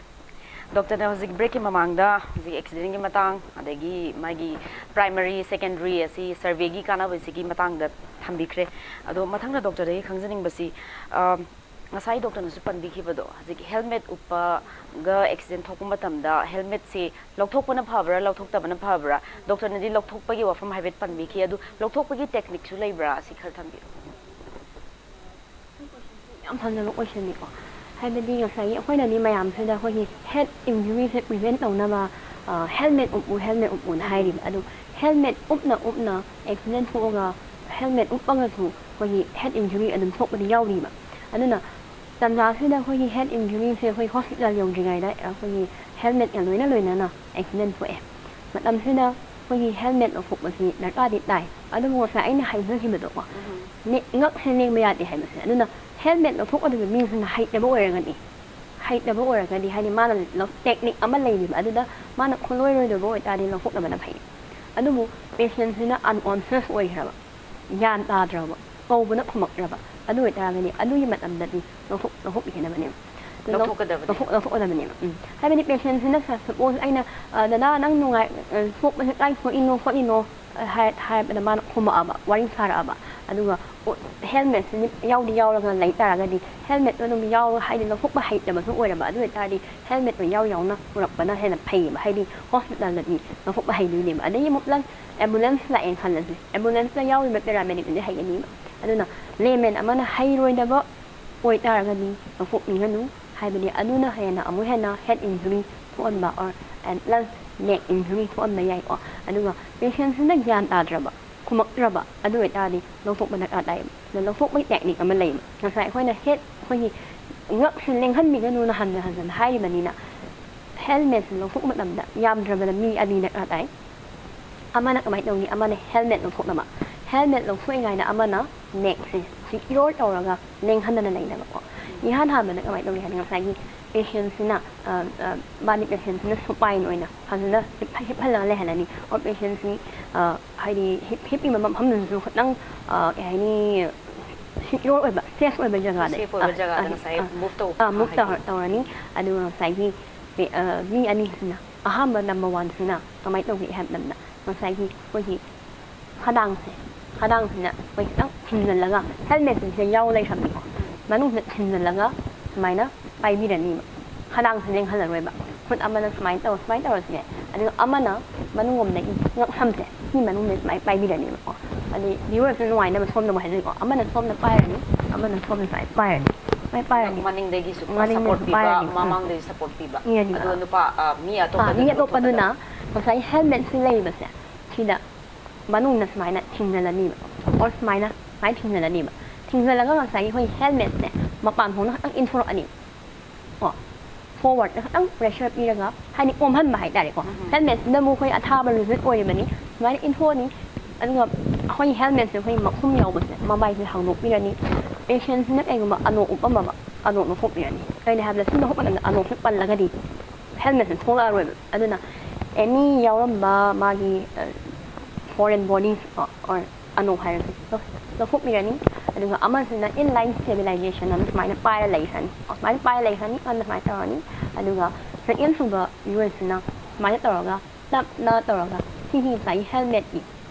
Doctorꯅ ꯍꯧꯖꯤꯛ breakꯀꯤ ꯃꯃꯥꯡꯗ ꯍꯧꯖꯤꯛ accidentꯀꯤ ꯃꯇꯥꯡ, ꯑꯗꯒꯤ ꯃꯥꯒꯤ primary, secondary ꯑꯁꯤ surveyꯒꯤ ꯀꯥꯟꯅꯕꯁꯤꯒꯤ ꯃꯇꯥꯡꯗ ꯊꯝꯕꯤꯈ꯭ꯔꯦ꯫ ꯑꯗꯣ ꯃꯊꯪꯗ doctorꯗꯒꯤ ꯈꯪꯖꯅꯤꯡꯕꯁꯤ, ꯑ, ꯉꯁꯥꯏ ꯗꯣꯛꯇꯔꯅꯁꯨ ꯄꯟꯕꯤꯈꯤꯕꯗꯣ, ꯍꯧꯖꯤꯛꯀꯤ ꯍꯦꯜꯃꯦꯠ ꯎꯞꯄꯒ ꯑꯦꯛꯁꯤꯗꯦꯟ ꯊꯣꯛꯄ ꯃꯇꯝꯗ ꯍꯦꯜꯃꯦꯠꯁꯤ ꯂꯧꯊꯣꯛꯄꯅ ꯐꯕ꯭ꯔꯥ, ꯂꯧꯊꯣꯛꯇꯕꯅ ꯐꯕ꯭ꯔꯥ? ꯗꯣꯛꯇꯔꯅꯗꯤ ꯂꯧꯊꯣꯛꯄꯒꯤ ꯋꯥꯐꯝ ꯍꯥꯏꯐꯦꯠ ꯄꯟꯕꯤꯈꯤ꯫ ꯑꯗꯨ ꯂꯧꯊꯣꯛꯄꯒꯤ ꯇꯦꯛꯅꯤꯛꯁꯨ ꯂꯩꯕ꯭ꯔꯥ? ꯁꯤ ꯈꯔ ꯊꯝꯕꯤꯌꯨ꯫ ꯌꯥꯝ ꯐꯖꯕ ꯀꯣꯏꯁꯟꯅꯤꯀꯣ꯫ ꯍꯥꯏꯕꯗꯤ ꯉꯁꯥꯏꯒꯤ ꯑꯩꯈꯣꯏꯅꯗꯤ ꯃꯌꯥꯝꯁꯤꯗ ꯑꯩꯈꯣꯏꯒꯤ ꯍꯦꯠ ꯏꯟꯖꯨꯔꯤꯁꯦ ꯄ꯭ꯔꯤꯚꯦꯟ ꯇꯧꯅꯕ ꯍꯦꯜꯃꯦꯠ ꯎꯞꯄꯨ, ꯍꯦꯜꯃꯦꯠ ꯎꯞꯄꯨꯅ ꯍꯥꯏꯔꯤꯕ꯫ ꯑꯗꯨ ꯍꯦꯜꯃꯦꯠ ꯎꯞꯅ ꯎꯞꯅ ꯑꯦꯛꯁꯤꯗꯦꯟ ꯊꯣꯛꯑꯒ ꯍꯦꯜꯃꯦꯠ ꯎꯞꯄꯒꯁꯨ ꯑꯩꯈꯣꯏꯒꯤ ꯍꯦꯠ ꯏꯟꯖꯨꯔꯤ ꯑꯗꯨꯝ ꯊꯣꯛꯄꯗꯤ ꯌꯥꯎꯔꯤꯕ꯫ ꯑꯗꯨꯅ ꯇꯟꯖꯥꯁꯤꯗ ꯑꯩꯈꯣꯏꯒꯤ ꯍꯦꯠ ꯏꯟꯖꯨꯔꯤꯁꯦ ꯑꯩꯈꯣꯏ ꯍꯣꯁꯄꯤꯇꯥꯜ ꯌꯧꯗ꯭ꯔꯤꯉꯩꯗ ꯑꯩꯈꯣꯏꯒꯤ ꯍꯦꯜꯃꯦꯠꯀ ꯂꯣꯏꯅ ꯂꯣꯏꯅꯅ ꯑꯦꯛꯁꯤꯗꯦꯟ ꯊꯣꯛꯑꯦ꯫ ꯃꯇꯝꯁꯤꯗ ꯑꯩꯈꯣꯏꯒꯤ ꯍꯦꯜꯃꯦꯠ ꯂꯧꯊꯣꯛꯄꯁꯤ ꯗꯔꯀꯥꯔꯗꯤ ꯇꯥꯏ꯫ ꯑꯗꯨꯕꯨ ꯉꯁꯥꯏ ꯑꯩꯅ ꯍꯥꯏꯖꯈꯤꯕꯗꯣꯀꯣ, ꯅꯦ- ꯉꯛꯁꯦ ꯂꯦꯡꯕ ꯌꯥꯗꯦ ꯍꯥꯏꯕꯁꯦ꯫ ꯑꯗꯨꯅ ꯍꯦꯜꯃꯦꯠ ꯂꯧꯊꯣꯛꯀꯗꯕ ꯃꯤꯁꯤꯅ ꯍꯩꯇꯕ ꯑꯣꯏꯔꯒꯗꯤ, ꯍꯩꯇꯕ ꯑꯣꯏꯔꯒꯗꯤ ꯍꯥꯏꯗꯤ ꯃꯥꯅ ꯂꯧ- ꯇꯦꯛꯅꯤꯛ ꯑꯃ ꯂꯩꯔꯤꯕ ꯑꯗꯨꯗ ꯃꯥꯅ ꯈꯨꯂꯣꯏꯔꯣꯏꯗꯕ ꯑꯣꯏꯇꯥꯔꯗꯤ ꯂꯧꯊꯣꯛꯅꯕꯅ ꯐꯩ꯫ ꯑꯗꯨꯕꯨ ꯄꯦꯁꯦꯟꯁꯤꯅ ꯑꯟꯀꯣꯟꯁꯤꯌꯁ ꯑꯣꯏꯈ꯭ꯔꯕ, ꯒ꯭ꯌꯥꯟ ꯇꯥꯗ꯭ꯔꯕ, ꯀꯧꯕꯅ ꯈꯨꯝꯃꯛꯇ꯭ꯔꯕ, ꯑꯗꯨ ꯑꯣꯏꯇꯥꯔꯒꯗꯤ ꯑꯗꯨꯒꯤ ꯃꯇꯝꯗꯗꯤ ꯂꯧꯊꯣꯛ ꯂꯧꯊꯣꯛꯄꯤꯒꯗꯕꯅꯦꯕ꯫ ꯑꯗꯨ ꯂꯧ- ꯂꯧꯊꯣꯛꯀꯗꯕꯅꯦ꯫ ꯂꯧꯊꯣꯛ- ꯂꯧꯊꯣꯛꯀꯗꯕꯅꯦꯕ꯫ ꯎꯝ꯫ ꯍꯥꯏꯕꯗꯤ ꯄꯦꯁꯦꯟꯁꯤꯅ ꯁꯄꯣꯖ ꯑꯩꯅ "ꯑ, ꯗꯗꯥ, ꯅꯪ ꯅꯨꯡꯉꯥꯏ ꯑ, ꯁꯣꯛꯄꯁꯦ ꯀꯥꯏ ꯁꯣꯛꯏꯅꯣ ꯈꯣꯠꯂꯤꯅꯣ?" ꯑ, ꯍꯥꯏ- ꯍꯥꯏꯕꯗ ꯃꯥꯅ ꯈꯨꯝꯃꯛꯑꯕ, ꯋꯥꯔꯤ ꯁꯥꯔꯛꯑꯕ, ꯑꯗꯨꯒ ꯍꯦꯜꯃꯦꯠꯁꯤ ꯌꯥꯎꯗꯤ ꯌꯥꯎꯔꯒ ꯂꯩ ꯇꯥꯔꯒꯗꯤ, ꯍꯦꯜꯃꯦꯠꯇꯣ ꯑꯗꯨꯝ ꯌꯥꯎꯔ ꯍꯥꯏꯗꯤ ꯂꯧꯊꯣꯛꯄ ꯍꯩꯇꯕꯁꯨ ꯑꯣꯏꯔꯕ, ꯑꯗꯨ ꯑꯣꯏꯇꯥꯔꯗꯤ ꯍꯦꯜꯃꯦꯠꯇꯣ ꯌꯥꯎ ꯌꯥꯎꯅ ꯄꯨꯔꯛꯄꯅ ꯍꯦꯟꯅ ꯐꯩꯌꯦꯕ꯫ ꯍꯥꯏꯗꯤ ꯍꯣꯁꯄꯤꯇꯥꯜꯗꯗꯤ ꯂꯧꯊꯣꯛꯄ ꯍꯩꯗꯣꯏꯅꯦꯕ꯫ ꯑꯗꯒꯤ ꯑꯃꯨꯛ ꯄ꯭ꯂꯁ ꯑꯦꯝꯕꯨꯂꯦꯟꯁ ꯂꯥꯛꯑꯦꯅ ꯈꯜꯂꯁꯦ, ꯑꯦꯝꯕꯨꯂꯦꯟꯁꯇ ꯌꯥꯎꯔꯤꯕ ꯄꯦꯔꯥꯃꯦꯗꯤꯛꯇꯨꯗꯤ ꯍꯩꯒꯅꯤꯕ꯫ ꯑꯗꯨꯅ ꯂꯦꯃꯦꯟ ꯑꯃꯅ ꯍꯩꯔꯣꯏꯗꯕ ꯑꯣꯏꯇꯥꯔꯒꯗꯤ ꯂꯧꯊꯣꯛꯄꯤꯒꯅꯨ꯫ ꯍꯥꯏꯕꯗꯤ ꯑꯗꯨꯅ ꯍꯦꯟꯅ ꯑꯃꯨꯛ ꯍꯦꯟꯅ ꯍꯦꯠ ꯏꯟꯖꯨꯔꯤ ꯊꯣꯛꯍꯟꯕ or and plus neck injury ꯊꯣꯛꯍꯟꯕ ꯌꯥꯏꯀꯣ꯫ ꯑꯗꯨꯒ ꯄꯦꯁꯦꯟꯁꯤꯅ ꯒ꯭ꯌꯥꯟ ꯇꯥꯗ꯭ꯔꯕ, ꯈꯨꯝꯃꯛꯇ꯭ꯔꯕ, ꯑꯗꯨ ꯑꯣꯏꯇꯥꯔꯗꯤ ꯂꯧꯊꯣꯛꯄ ꯗꯔꯀꯥꯔ ꯇꯥꯏꯌꯦꯕ꯫ ꯑꯗꯣ ꯂꯧꯊꯣꯛꯄꯒꯤ ꯇꯦꯛꯅꯤꯛ ꯑꯃ ꯂꯩꯌꯦꯕ꯫ ꯉꯁꯥꯏ ꯑꯩꯈꯣꯏꯅ ꯍꯦꯠ ꯑꯩꯈꯣꯏꯒꯤ ꯉꯛꯁꯦ ꯂꯦꯡꯍꯟꯕꯤꯒꯅꯨꯅ ꯍꯟꯅ ꯍꯟꯖꯟꯅ ꯍꯥꯏꯔꯤꯕꯅꯤꯅ, ꯍꯦꯜꯃꯦꯠꯁꯦ ꯂꯧꯊꯣꯛꯄ ꯃꯇꯝꯗ ꯌꯥꯝꯗ꯭ꯔꯕꯗ ꯃꯤ ꯑꯅꯤ ꯗꯔꯀꯥꯔ ꯇꯥꯏ꯫ ꯑꯃꯅ ꯀꯃꯥꯏꯅ ꯇꯧꯅꯤ? ꯑꯃꯅ ꯍꯦꯜꯃꯦꯠ ꯂꯧꯊꯣꯛꯅꯕ, ꯍꯦꯜꯃꯦꯠ ꯂꯧꯊꯣꯛꯏꯉꯩꯗ ꯑꯃꯅ ꯅꯦꯛꯁꯦ ꯁꯤꯀ꯭ꯌꯣꯔ ꯇꯧꯔꯒ ꯂꯦꯡꯍꯟꯗꯅ ꯂꯩꯅꯕꯀꯣ꯫ ꯏꯍꯥꯟ ꯍꯥꯟꯕꯗ ꯀꯃꯥꯏꯅ ꯇꯧꯒꯦ ꯍꯥꯏꯗꯤ ꯉꯁꯥꯏꯒꯤ ꯄꯦꯁꯦꯟꯁꯤꯅ ꯃꯥꯗꯤ ꯄꯦꯁꯦꯟꯁꯤꯅ ꯁꯨꯄꯥꯏꯟ ꯑꯣꯏꯅ ꯐꯖꯅ ꯍꯤꯞ- ꯍꯤꯞꯍꯜꯂꯒ ꯂꯩꯍꯜꯂꯅꯤ꯫ ꯑꯣꯔ ꯄꯦꯁꯦꯟꯁꯤ ꯍꯥꯏꯗꯤ ꯍꯤꯞ- ꯍꯤꯞꯄꯤꯕ ꯃꯐꯝꯗꯨꯁꯨ ꯈꯤꯇꯪ ꯑ, ꯀꯩ ꯍꯥꯏꯅꯤ, ꯁꯤꯀ꯭ꯌꯣꯔ ꯑꯣꯏꯕ, ꯁꯦꯐ ꯑꯣꯏꯕ ꯖꯒꯥꯗ Safe ꯑꯣꯏꯕ ꯑ, ꯖꯒꯥꯗ ꯑ, ꯉꯁꯥꯏ ꯑ, move ꯇꯧ- ꯑ, move ꯍꯥꯏꯗꯤ ꯇꯧꯔ- ꯇꯧꯔꯅꯤ꯫ ꯑꯗꯨꯒ ꯉꯁꯥꯏꯒꯤ ꯄꯦ- ꯑ, ꯃꯤ ꯑꯅꯤꯁꯤꯅ ꯑꯍꯥꯟꯕ ꯅꯝꯕꯔ ꯋꯥꯟꯁꯤꯅ ꯀꯃꯥꯏꯅ ꯇꯧꯒꯦ ꯍꯥꯏꯕ ꯃꯇꯝꯗ ꯉꯁꯥꯏꯒꯤ ꯑꯩꯈꯣꯏꯒꯤ ꯈꯗꯥꯡꯁꯦ, ꯈꯗꯥꯡꯁꯤꯅ ꯑꯩꯈꯣꯏ ꯈꯤꯇꯪ ꯈꯨꯝꯖꯤꯜꯂꯒ ꯍꯦꯜꯃꯦꯠꯁꯤꯡꯁꯦ ꯌꯥꯎ ꯂꯩꯈ꯭ꯔꯕꯅꯤꯀꯣ꯫ ꯃꯅꯨꯡꯗ ꯊꯤꯟꯖꯤꯜꯂꯒ ꯁꯨꯃꯥꯏꯅ ꯄꯥꯏꯕꯤꯔꯅꯤꯕ꯫ ꯈꯗꯥꯡꯁꯦ ꯂꯦꯡꯍꯜꯂꯔꯣꯏꯕ꯫ ꯈꯨꯠ ꯑꯃꯅ ꯁꯨꯃꯥꯏꯅ ꯇꯧꯔ ꯁꯨꯃꯥꯏꯅ ꯇꯧꯔꯁꯤꯅꯦ, ꯑꯗꯨꯒ ꯑꯃꯅ ꯃꯅꯨꯡꯂꯣꯝꯗꯒꯤ ꯉꯛꯁꯝꯁꯦ ꯁꯤ ꯃꯅꯨꯡꯗ ꯁꯨꯃꯥꯏꯅ ꯄꯥꯏꯕꯤꯔꯅꯤꯕꯀꯣ꯫ ꯑꯗꯩ viewerꯁꯨ ꯅꯨꯡꯉꯥꯏꯅꯕ ꯁꯣꯝꯗ ꯑꯃꯨꯛ ꯍꯥꯏꯖꯒꯦꯀꯣ, ꯑꯃꯅ ꯁꯣꯝꯗ ꯄꯥꯏꯔꯅꯤ, ꯑꯃꯅ ꯁꯣꯝꯗ ꯁꯨꯃꯥꯏꯅ ꯄꯥꯏꯔꯅꯤ, ꯁꯨꯃꯥꯏꯅ ꯄꯥꯏꯔꯅꯤ꯫ ꯃꯅꯤꯡꯗꯒꯤꯁꯨ ꯃꯅꯤꯡꯗꯁꯨ ꯁꯞꯄꯣꯔꯠ ꯄꯤꯕ, ꯄꯥꯏꯔꯅꯤ꯫ ꯎꯝ꯫ ꯃꯃꯥꯡꯗꯒꯤ ꯁꯞꯄꯣꯔꯠ ꯄꯤꯕ꯫ ꯄꯤꯔꯅꯤꯕ꯫ ꯑꯗꯨꯒ ꯅꯨꯄꯥ, ꯑ, ꯃꯤ ꯑꯥ, ꯑꯇꯣꯞꯄꯗ ꯃꯤ ꯅꯨꯄꯥ ꯑꯇꯣꯞꯄꯗꯨꯅ ꯑꯇꯣꯞꯄꯗ꯫ ꯉꯁꯥꯏꯒꯤ helmetꯁꯤ ꯂꯩꯔꯤꯕꯁꯦ ꯁꯤꯗ ꯃꯅꯨꯡꯗ ꯁꯨꯃꯥꯏꯅ ꯊꯤꯡꯖꯤꯜꯂꯅꯤꯕ, ꯑꯣꯔ ꯁꯨꯃꯥꯏꯅ ꯁꯨꯃꯥꯏꯅ ꯊꯤꯡꯖꯤꯜꯂꯅꯤꯕ꯫ ꯊꯤꯡꯖꯤꯜꯂꯒ ꯉꯁꯥꯏꯒꯤ ꯑꯩꯈꯣꯏ helmetꯁꯦ ꯃꯄꯥꯟ ꯊꯣꯡꯅ ꯈꯛꯇꯪ ꯏꯟꯊꯣꯔꯛꯑꯅꯤ꯫ ꯀꯣ, forwardꯇ ꯈꯛꯇꯪ pressure ꯄꯤꯔꯒ, ꯍꯥꯏꯗꯤ ꯑꯣꯝꯍꯟꯕ ꯍꯥꯏꯇꯥꯔꯦꯀꯣ꯫ ꯎꯝ꯫ Helmetꯁꯤꯅ ꯑꯃꯨꯛ ꯑꯩꯈꯣꯏ ꯑꯊꯥꯕ rigid ꯑꯣꯏꯔꯤꯕꯅꯤ, ꯁꯨꯃꯥꯏꯅ ꯏꯟꯊꯣꯛꯑꯅꯤ꯫ ꯑꯗꯨꯒ ꯑꯩꯈꯣꯏ helmetꯁꯦ ꯑꯩꯈꯣꯏ ꯃꯈꯨꯝ ꯌꯥꯎꯕꯁꯦ ꯃꯃꯥꯏꯁꯦ ꯍꯥꯡꯗꯣꯛꯄꯤꯔꯅꯤ꯫ Patientꯁꯤꯅ ꯀꯩꯒꯨꯝꯕ ꯑꯅꯣꯛ ꯎꯞꯄꯝꯃꯕ, ꯑꯅꯣꯛ ꯂꯧꯊꯣꯛꯄꯤꯔꯅꯤ꯫ ꯀꯩꯅꯣ ꯍꯥꯏꯕꯗ ꯁꯤ ꯂꯧꯊꯣꯛꯄ ꯃꯇꯝꯗ ꯑꯅꯣꯛꯁꯦ ꯄꯜꯂꯒꯗꯤ helmetꯁꯦ ꯊꯣꯛꯂꯛꯑꯔꯣꯏꯕ꯫ ꯑꯗꯨꯅ any ꯌꯥꯎꯔꯝꯕ ꯃꯥꯒꯤ, ꯑ, foreign bodies, ꯑ, or ꯑꯅꯣꯛ ꯍꯥꯏꯔꯁꯦ, ꯂꯧ-, ꯂꯧꯊꯣꯛꯄꯤꯔꯅꯤ꯫ ꯑꯗꯨꯒ ꯑꯃꯁꯤꯅ inline stabilization ꯑꯅ ꯁꯨꯃꯥꯏꯅ ꯄꯥꯏꯔ ꯂꯩꯈ꯭ꯔꯅꯤ꯫ ꯁꯨꯃꯥꯏꯅ ꯄꯥꯏꯔ ꯂꯩꯈ꯭ꯔꯅꯤ, ꯑꯗꯨꯃꯥꯏꯅ ꯇꯧꯔꯅꯤ꯫ ꯑꯗꯨꯒ second ꯁꯨꯕ viewerꯁꯤꯅ ꯁꯨꯃꯥꯏꯅ ꯇꯧꯔꯒ ꯇꯞꯅ ꯇꯧꯔꯒ ꯁꯤꯒꯤ ꯉꯁꯥꯏꯒꯤ helmetꯀꯤ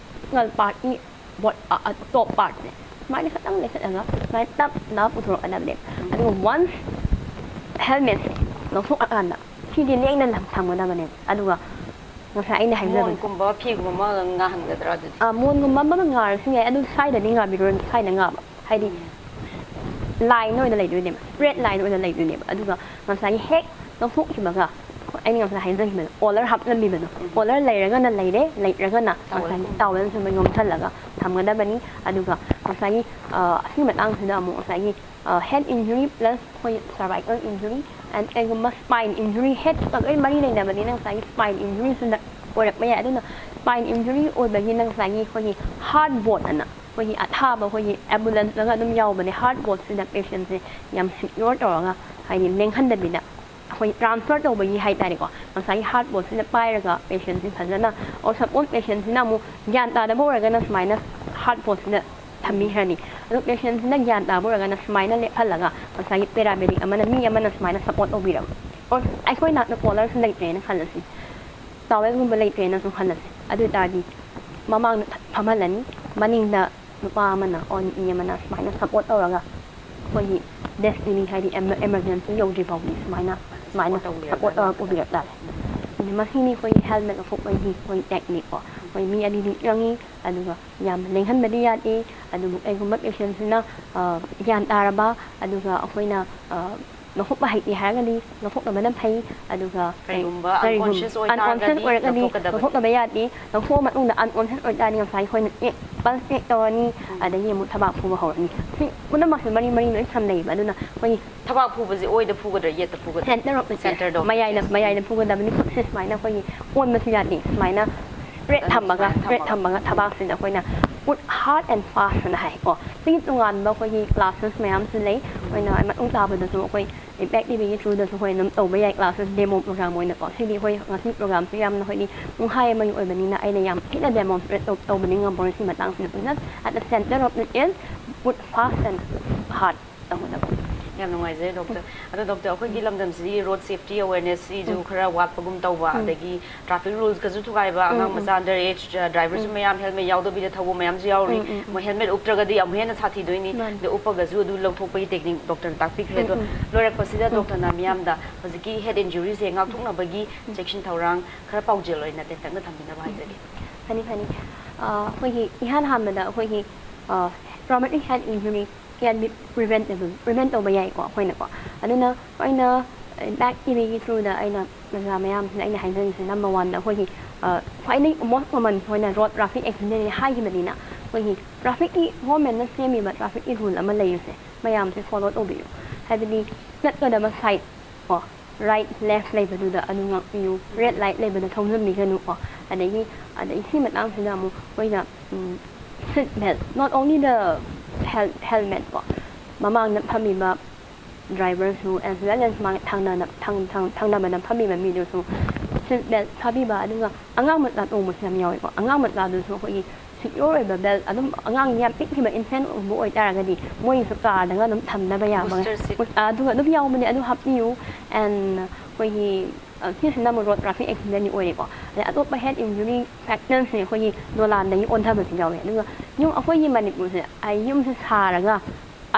ꯁꯤꯒꯤ partꯀꯤ ꯕꯣꯠ, ꯑ, ꯑ, top partꯁꯦ ꯁꯨꯃꯥꯏꯅ ꯈꯤꯇꯪ ꯂꯩꯈꯠꯂꯒ ꯁꯨꯃꯥꯏꯅ ꯇꯞꯅ ꯄꯨꯊꯣꯔꯛꯀꯗꯕꯅꯦ꯫ ꯑꯗꯨꯒ once helmetꯁꯦ ꯂꯧꯊꯣꯛꯑꯀꯥꯟꯗ ꯁꯤꯗꯤ ꯂꯦꯡꯗꯅ ꯊꯝꯒꯗꯕꯅꯦꯕ꯫ ꯑꯗꯨꯒ ꯉꯁꯥꯏ ꯑꯩꯅ ꯍꯥꯏꯖꯕꯗꯣ, ꯃꯣꯟꯒꯨꯝꯕ ꯐꯤꯒꯨꯝꯕ ꯑꯃ ꯉꯥꯍꯟꯒꯗ꯭ꯔꯥ ꯑꯗꯨꯗꯤ? ꯑ, ꯃꯣꯟꯒꯨꯝꯕ ꯑꯃ ꯉꯥꯔꯁꯨ ꯌꯥꯏ, ꯑꯗꯨ ꯁ꯭ꯋꯥꯏꯗꯗꯤ ꯉꯥꯕꯤꯔꯣꯏ, ꯁ꯭ꯋꯥꯏꯗ ꯉꯥꯕ꯫ ꯍꯥꯏꯗꯤ line ꯑꯣꯏꯅ ꯂꯩꯗꯣꯏꯅꯦꯕ, straight line ꯑꯣꯏꯅ ꯂꯩꯗꯣꯏꯅꯦꯕ꯫ ꯑꯗꯨꯒ ꯉꯁꯥꯏꯒꯤ ꯍꯦꯛ ꯂꯧꯊꯣꯛꯈꯤꯕꯒ ꯑꯩꯅ ꯉꯁꯥꯏ ꯍꯥꯏꯖꯈꯤꯕꯗꯣ, collar ꯍꯥꯞꯂꯝꯃꯤꯕꯗꯣ, ꯎꯝ꯫ Collar ꯂꯩꯔꯒꯅ ꯂꯩꯔꯦ, ꯂꯩꯇ꯭ꯔꯒꯅ ꯉꯁꯥꯏꯒꯤ Towelꯒꯨꯝꯕ꯫ Towelꯁꯨ ꯌꯣꯝꯁꯜꯂꯒ ꯊꯝꯒꯗꯕꯅꯤ꯫ ꯑꯗꯨꯒ ꯉꯁꯥꯏꯒꯤ, ꯑ, ꯑꯁꯤꯒꯤ ꯃꯇꯥꯡꯁꯤꯗ ꯑꯃꯨꯛ ꯉꯁꯥꯏꯒꯤ, ꯑ, head injury plus ꯑꯩꯈꯣꯏ cervical injury and ꯀꯩꯒꯨꯝꯕ spine injury, headꯀ ꯂꯣꯏ ꯃꯔꯤ ꯂꯩꯅꯕꯅꯤꯅ ꯉꯁꯥꯏꯒꯤ spine injuryꯁꯨ ꯅ-, ꯑꯣꯏꯔꯛꯄ ꯌꯥꯏ꯫ ꯑꯗꯨꯅ spine injury ꯑꯣꯏꯕꯒꯤꯅ ꯉꯁꯥꯏꯒꯤ ꯑꯩꯈꯣꯏꯒꯤ hard board ꯑꯅ ꯑꯩꯈꯣꯏꯒꯤ ꯑꯊꯥꯕ ꯑꯩꯈꯣꯏꯒꯤ ambulanceꯇꯒ ꯑꯗꯨꯝ ꯌꯥꯎꯕꯅꯦ꯫ Hard boardꯁꯤꯅ patientꯁꯦ ꯌꯥꯝ secure ꯇꯧꯔꯒ, ꯍꯥꯏꯗꯤ ꯂꯦꯡꯍꯟꯗꯕꯤꯗ ꯑꯩꯈꯣꯏ transfer ꯇꯧꯕꯒꯤ ꯍꯥꯏꯇꯥꯔꯦꯀꯣ, ꯉꯁꯥꯏꯒꯤ hard boardꯁꯤꯅ ꯄꯥꯏꯔꯒ patientꯁꯤ ꯐꯖꯅ, or suppose patientꯁꯤꯅ ꯑꯃꯨꯛ ꯒ꯭ꯌꯥꯟ ꯇꯥꯗꯕ ꯑꯣꯏꯔꯒꯅ ꯁꯨꯃꯥꯏꯅ hard boardꯁꯤꯗ ꯊꯝꯕꯤꯈ꯭ꯔꯅꯤ꯫ ꯑꯗꯣ patientꯁꯤꯅ ꯒ꯭ꯌꯥꯟ ꯇꯥꯕ ꯑꯣꯏꯔꯒꯅ ꯁꯨꯃꯥꯏꯅ ꯂꯦꯞꯍꯜꯂꯒ ꯉꯁꯥꯏꯒꯤ paramedic ꯑꯃꯅ, ꯃꯤ ꯑꯃꯅ ꯁꯨꯃꯥꯏꯅ support ꯇꯧꯕꯤꯔꯕ, or ꯑꯩꯈꯣꯏ ꯅꯥꯛꯇ collarꯁꯨ ꯂꯩꯇ꯭ꯔꯦꯅ ꯈꯜꯂꯁꯤ, towelꯒꯨꯝꯕ ꯂꯩꯇ꯭ꯔꯦꯅꯁꯨ ꯈꯜꯂꯁꯤ, ꯑꯗꯨ ꯑꯣꯏ ꯇꯥꯔꯗꯤ ꯃꯃꯥꯡꯗ ꯐꯝꯍꯜꯂꯅꯤ, ꯃꯅꯤꯡꯗ ꯅꯨꯄꯥ ꯑꯃꯅ or ꯅꯨꯄꯤ ꯑꯃꯅ ꯁꯨꯃꯥꯏꯅ support ꯇꯧꯔꯒ ꯑꯩꯈꯣꯏꯒꯤ ꯗꯦꯁꯇꯤꯅꯤ ꯍꯥꯏꯗꯤ ꯑꯦꯃꯔꯖꯦꯟꯁꯤ ꯌꯧꯗ꯭ꯔꯤ ꯐꯥꯎꯗꯤ ꯁꯨꯃꯥꯏꯅ ꯁꯨꯃꯥꯏꯅ ꯁꯞꯄꯣꯔꯠ ꯇꯧꯕꯤꯔꯛꯄ ꯇꯥꯔꯦ꯫ ꯑꯗꯨ ꯃꯁꯤꯅꯤ ꯑꯩꯈꯣꯏꯒꯤ ꯍꯦꯜꯃꯦꯠ ꯂꯧꯊꯣꯛꯄꯒꯤ ꯑꯩꯈꯣꯏ ꯇꯦꯛꯅꯤꯛ ꯀꯣ꯫ ꯑꯩꯈꯣꯏ ꯃꯤ ꯑꯅꯤꯗꯤ ꯆꯪꯉꯤ꯫ ꯑꯗꯨꯒ ꯌꯥꯝ ꯂꯦꯡꯍꯟꯕꯗꯤ ꯌꯥꯗꯦ꯫ ꯑꯗꯨꯕꯨ ꯀꯩꯒꯨꯝꯕ ꯄꯦꯁꯦꯟꯁꯤꯅ ꯒ꯭ꯌꯥꯟ ꯇꯥꯔꯕ, ꯑꯗꯨꯒ ꯑꯩꯈꯣꯏꯅ ꯂꯧꯊꯣꯛꯄ ꯍꯩꯇꯦ ꯍꯥꯏꯔꯒꯗꯤ ꯂꯧꯊꯣꯛꯇꯕꯅ ꯐꯩ꯫ ꯑꯗꯨꯒ ꯀꯩ- ꯀꯔꯤꯒꯨꯝꯕ ꯀꯔꯤꯒꯨꯝꯕ unconscious ꯑꯣꯏꯇꯥꯔꯒꯗꯤ unconscious ꯑꯣꯏꯔꯒꯗꯤ ꯂꯧꯊꯣꯛꯀꯗꯕꯅꯤ꯫ ꯂꯧꯊꯣꯛꯇꯕ ꯌꯥꯗꯦ꯫ ꯂꯧꯊꯣꯛꯑ ꯃꯇꯨꯡꯗ unconscious ꯑꯣꯏꯇꯥꯔꯗꯤ ꯉꯁꯥꯏ ꯑꯩꯈꯣꯏꯅ ꯆꯦꯛ ꯄꯜꯁ ꯆꯦꯛ ꯇꯧꯔꯅꯤ꯫ ꯎꯝ꯫ ꯑꯗꯒꯤ ꯑꯃꯨꯛ ꯊꯕꯥꯛ ꯐꯨꯕ ꯍꯧꯔꯅꯤ꯫ ꯁꯤ ꯄꯨꯝꯅꯃꯛꯁꯦ ꯃꯔꯤ ꯃꯔꯤ ꯂꯣꯏ ꯁꯝꯅꯩꯌꯦꯕ꯫ ꯑꯗꯨꯅ ꯑꯩꯈꯣꯏꯒꯤ ꯊꯕꯥꯛ ꯐꯨꯕꯁꯦ ꯑꯣꯏꯗ ꯐꯨꯒꯗ꯭ꯔꯥ, ꯌꯦꯠꯇ ꯐꯨꯒꯗ꯭ꯔꯥ? Center of the chest. ꯃꯌꯥꯏꯗ, ꯃꯌꯥꯏꯗ ꯐꯨꯒꯗꯕꯅꯤ꯫ ꯈꯨꯠꯁꯦ ꯁꯨꯃꯥꯏꯅ ꯑꯩꯈꯣꯏꯒꯤ ꯑꯣꯟꯕꯁꯨ ꯌꯥꯗꯦ꯫ ꯁꯨꯃꯥꯏꯅ ꯔꯦꯠ ꯑꯗꯨ ꯊꯝꯃꯒ ꯁꯨꯃꯥꯏꯅ ꯔꯦꯠ ꯊꯝꯃꯒ꯫ ꯊꯝꯃꯒ ꯊꯕꯥꯛꯁꯤꯗ ꯑꯩꯈꯣꯏꯅ put hard and fast ꯑꯅ ꯍꯥꯏꯀꯣ꯫ ꯁꯤꯒꯤ ꯇꯣꯉꯥꯟꯕ ꯑꯩꯈꯣꯏꯒꯤ ꯀ꯭ꯂꯥꯁꯦꯁ ꯃꯌꯥꯝꯁꯨ ꯂꯩ꯫ ꯑꯩꯈꯣꯏꯅ ꯃꯇꯨꯡ ꯇꯥꯕꯗꯁꯨ ꯑꯩꯈꯣꯏ ꯏꯝꯄꯦꯛ ꯇꯤꯚꯤꯒꯤ ꯊ꯭ꯔꯨꯗꯁꯨ ꯑꯩꯈꯣꯏ ꯑꯗꯨꯝ ꯇꯧꯕ ꯌꯥꯏ꯫ ꯀ꯭ꯂꯥꯁꯦꯁ ꯗꯦꯃꯣ ꯄ꯭ꯔꯣꯒ꯭ꯔꯥꯝ ꯑꯣꯏꯅꯀꯣ꯫ ꯁꯤꯗꯤ ꯑꯩꯈꯣꯏ ꯉꯁꯤ ꯄ꯭ꯔꯣꯒ꯭ꯔꯥꯝꯁꯦ ꯌꯥꯝꯅ ꯑꯩꯈꯣꯏꯒꯤ ꯄꯨꯡꯈꯥꯏ ꯑꯃꯒꯤ ꯑꯣꯏꯕꯅꯤꯅ ꯑꯩꯅ ꯌꯥꯝ ꯊꯤꯅ ꯗꯦꯃꯣꯟꯁꯇ꯭ꯔꯦꯠ ꯇꯧꯕꯅꯤ ꯉꯝꯃꯔꯣꯏ ꯁꯤ ꯃꯇꯥꯡꯁꯤꯗ꯫ ꯐꯖꯅ at the center of the chest, put fast and hard ꯇꯧꯒꯗꯕ꯫ ꯌꯥꯝ ꯅꯨꯡꯉꯥꯏꯖꯔꯦ ꯗꯣꯛꯇꯔ꯫ ꯑꯗꯣ ꯗꯣꯛꯇꯔ, ꯑꯩꯈꯣꯏꯒꯤ ꯎꯝ꯫ ꯂꯝꯗꯝꯁꯤꯗꯤ ꯔꯣꯗ ꯁꯦꯐꯇꯤ ꯑꯋꯦꯔꯅꯦꯁꯁꯤꯁꯨ ꯎꯝ꯫ ꯈꯔ ꯋꯥꯠꯄꯒꯨꯝ ꯇꯧꯕ, ꯎꯝ꯫ ꯑꯗꯒꯤ ꯇ꯭ꯔꯥꯐꯤꯛ ꯔꯨꯜꯁꯀꯁꯨ ꯊꯨꯒꯥꯏꯕ, ꯎꯝ, ꯑꯉꯥꯡ ꯎꯝ꯫ ꯃꯆꯥ ꯑꯟꯗꯔ ꯑꯦꯖ ꯗ꯭ꯔꯥꯏꯚꯔꯁꯨ ꯎꯝ꯫ ꯃꯌꯥꯝ ꯍꯦꯜꯃꯦꯠ ꯌꯥꯎꯗꯕꯤꯗ ꯊꯧꯕ ꯃꯌꯥꯝꯁꯨ ꯌꯥꯎꯔꯤ꯫ ꯎꯝ, ꯎꯝ, ꯎꯝ꯫ ꯃꯣꯏ ꯍꯦꯜꯃꯦꯠ ꯎꯞꯇ꯭ꯔꯒꯗꯤ ꯑꯃꯨꯛ ꯍꯦꯟꯅ ꯁꯥꯊꯤꯗꯣꯏꯅꯤ꯫ ꯃꯥꯅꯤ꯫ ꯑꯗ ꯎꯞꯄꯒꯁꯨ ꯑꯗꯨ ꯂꯧꯊꯣꯛꯄꯒꯤ ꯇꯦꯛꯅꯤꯛ ꯗꯣꯛꯇꯔꯅ ꯇꯥꯛꯄꯤꯈ꯭ꯔꯦ꯫ ꯎꯝ, ꯑꯗꯣ ꯎꯝ꯫ ꯂꯣꯏꯔꯛꯄꯁꯤꯗ ꯎꯝ꯫ ꯗꯣꯛꯇꯔꯅ ꯃꯤꯌꯥꯝꯗ ꯍꯧꯖꯤꯛꯀꯤ ꯍꯦꯗ ꯏꯟꯖꯨꯔꯤꯁꯦ ꯉꯥꯛꯊꯣꯛꯅꯕꯒꯤ ꯎꯝ꯫ ꯆꯦꯛꯁꯤꯟ ꯊꯧꯔꯥꯡ ꯈꯔ ꯄꯥꯎꯖꯦꯜ ꯑꯣꯏꯅ ꯇꯦꯟꯇꯛꯅ ꯊꯝꯕꯤꯅꯕ ꯍꯥꯏꯖꯒꯦ꯫ ꯐꯅꯤ, ꯐꯅꯤ꯫ ꯑ, ꯑꯩꯈꯣꯏꯒꯤ ꯏꯍꯥꯟ ꯍꯥꯟꯕꯗ ꯑꯩꯈꯣꯏꯒꯤ, ꯑ, traumatic head injury can be preventable, prevent ꯇꯧꯕ ꯌꯥꯏꯀꯣ ꯑꯩꯈꯣꯏꯅꯀꯣ꯫ ꯑꯗꯨꯅ ꯑꯩꯅ ꯏꯝꯄꯦꯛ ꯇꯤꯚꯤꯒꯤ ꯊ꯭ꯔꯨꯗ ꯑꯩꯅ ꯄ꯭ꯔꯖꯥ ꯃꯌꯥꯝꯁꯤꯗ ꯑꯩꯅ ꯍꯥꯏꯖꯔꯤꯁꯦ, ꯅꯝꯕꯔ ꯋꯥꯟꯗ ꯑꯩꯈꯣꯏꯒꯤ, ꯑ, ꯈ꯭ꯋꯥꯏꯗꯒꯤ most common ꯑꯩꯈꯣꯏꯅ ꯔꯣꯗ ꯇ꯭ꯔꯥꯐꯤꯛ ꯑꯦꯛꯁꯤꯗꯦꯟꯅꯤ ꯍꯥꯏꯈꯤꯕꯅꯤꯅ, ꯑꯩꯈꯣꯏꯒꯤ ꯇ꯭ꯔꯥꯐꯤꯛꯀꯤ, ꯒꯣꯔꯃꯦꯟꯅ ꯁꯦꯝꯃꯤꯕ ꯇ꯭ꯔꯥꯐꯤꯛꯀꯤ ꯔꯨꯜ ꯑꯃ ꯂꯩꯕꯁꯦ ꯃꯌꯥꯝꯁꯦ ꯐꯣꯂꯣ ꯇꯧꯕꯤꯌꯨ꯫ ꯍꯥꯏꯕꯗꯤ ꯆꯠꯀꯗꯕ ꯁꯥꯏꯗ ꯀꯣ, ꯔꯥꯏꯠ ꯂꯦꯐ ꯂꯩꯕꯗꯨꯗ ꯑꯗꯨ ꯉꯥꯛꯄꯤꯌꯨ, ꯔꯦꯗ ꯂꯥꯏꯠ ꯂꯩꯕꯗ ꯊꯧꯖꯟꯕꯤꯒꯅꯨꯀꯣ꯫ ꯑꯗꯒꯤ, ꯑꯗꯒꯤ ꯁꯤ ꯃꯇꯥꯡꯁꯤꯗ ꯑꯃꯨꯛ ꯑꯩꯈꯣꯏꯅ, ꯎꯝ, seat belt, not only the hel-, helmet ꯀꯣ, ꯃꯃꯥꯡꯗ ꯐꯝꯃꯤꯕ ꯗ꯭ꯔꯥꯏꯚꯔꯁꯨ as well as ꯃꯥꯒꯤ ꯊꯪꯅꯅ-, ꯊꯪ-, ꯊꯪ-, ꯊꯪꯅꯕꯗ ꯐꯝꯃꯤꯕ ꯃꯤꯗꯨꯁꯨ seat belt ꯐꯥꯕꯤꯕ, ꯑꯗꯨꯒ ꯑꯉꯥꯡ ꯃꯆꯥ ꯇꯣꯡꯕꯁꯨ ꯌꯥꯝ ꯌꯥꯎꯋꯦꯀꯣ꯫ ꯑꯉꯥꯡ ꯃꯆꯥꯗꯨꯁꯨ ꯑꯩꯈꯣꯏꯒꯤ ꯁꯤꯀ꯭ꯌꯣꯔ ꯑꯣꯏꯕ ꯕꯦꯜ, ꯑꯗꯨꯝ ꯑꯉꯥꯡ ꯌꯥꯝ ꯄꯤꯛꯈꯤꯕ ꯏꯟꯐꯦꯟꯒꯨꯝꯕ ꯑꯣꯏꯇꯥꯔꯒꯗꯤ ꯃꯣꯏꯒꯤꯁꯨ ꯀꯥꯔꯗꯒ ꯑꯗꯨꯝ ꯊꯝꯅꯕ ꯌꯥꯕ, booster seat꯫ ꯑ, ꯑꯗꯨꯒ ꯑꯗꯨꯝ ꯌꯥꯎꯕꯅꯦ, ꯑꯗꯨ ꯍꯥꯞꯄꯤꯌꯨ꯫ ꯑꯦꯟ ꯑꯩꯈꯣꯏꯒꯤ, ꯑ, ꯁꯤꯁꯤꯅ ꯑꯃꯨꯛ ꯔꯣꯗ ꯇ꯭ꯔꯥꯐꯤꯛ ꯑꯦꯛꯁꯤꯗꯦꯟꯗꯤ ꯑꯣꯏꯔꯦꯀꯣ꯫ ꯑꯗꯩ ꯑꯇꯣꯞꯄ ꯍꯦꯗ ꯏꯟꯖꯨꯔꯤ ꯐꯦꯛꯇꯔꯁꯦ ꯑꯩꯈꯣꯏꯒꯤ ꯗꯣꯂꯥꯟꯗꯒꯤ ꯑꯣꯟꯊꯕꯁꯨ ꯌꯥꯎꯋꯦ꯫ ꯑꯗꯨꯒ ꯌꯨꯝ, ꯑꯩꯈꯣꯏꯒꯤ ꯃꯅꯤꯄꯨꯔꯁꯦ, ꯑꯩ ꯌꯨꯝꯁꯦ ꯁꯥꯔꯒ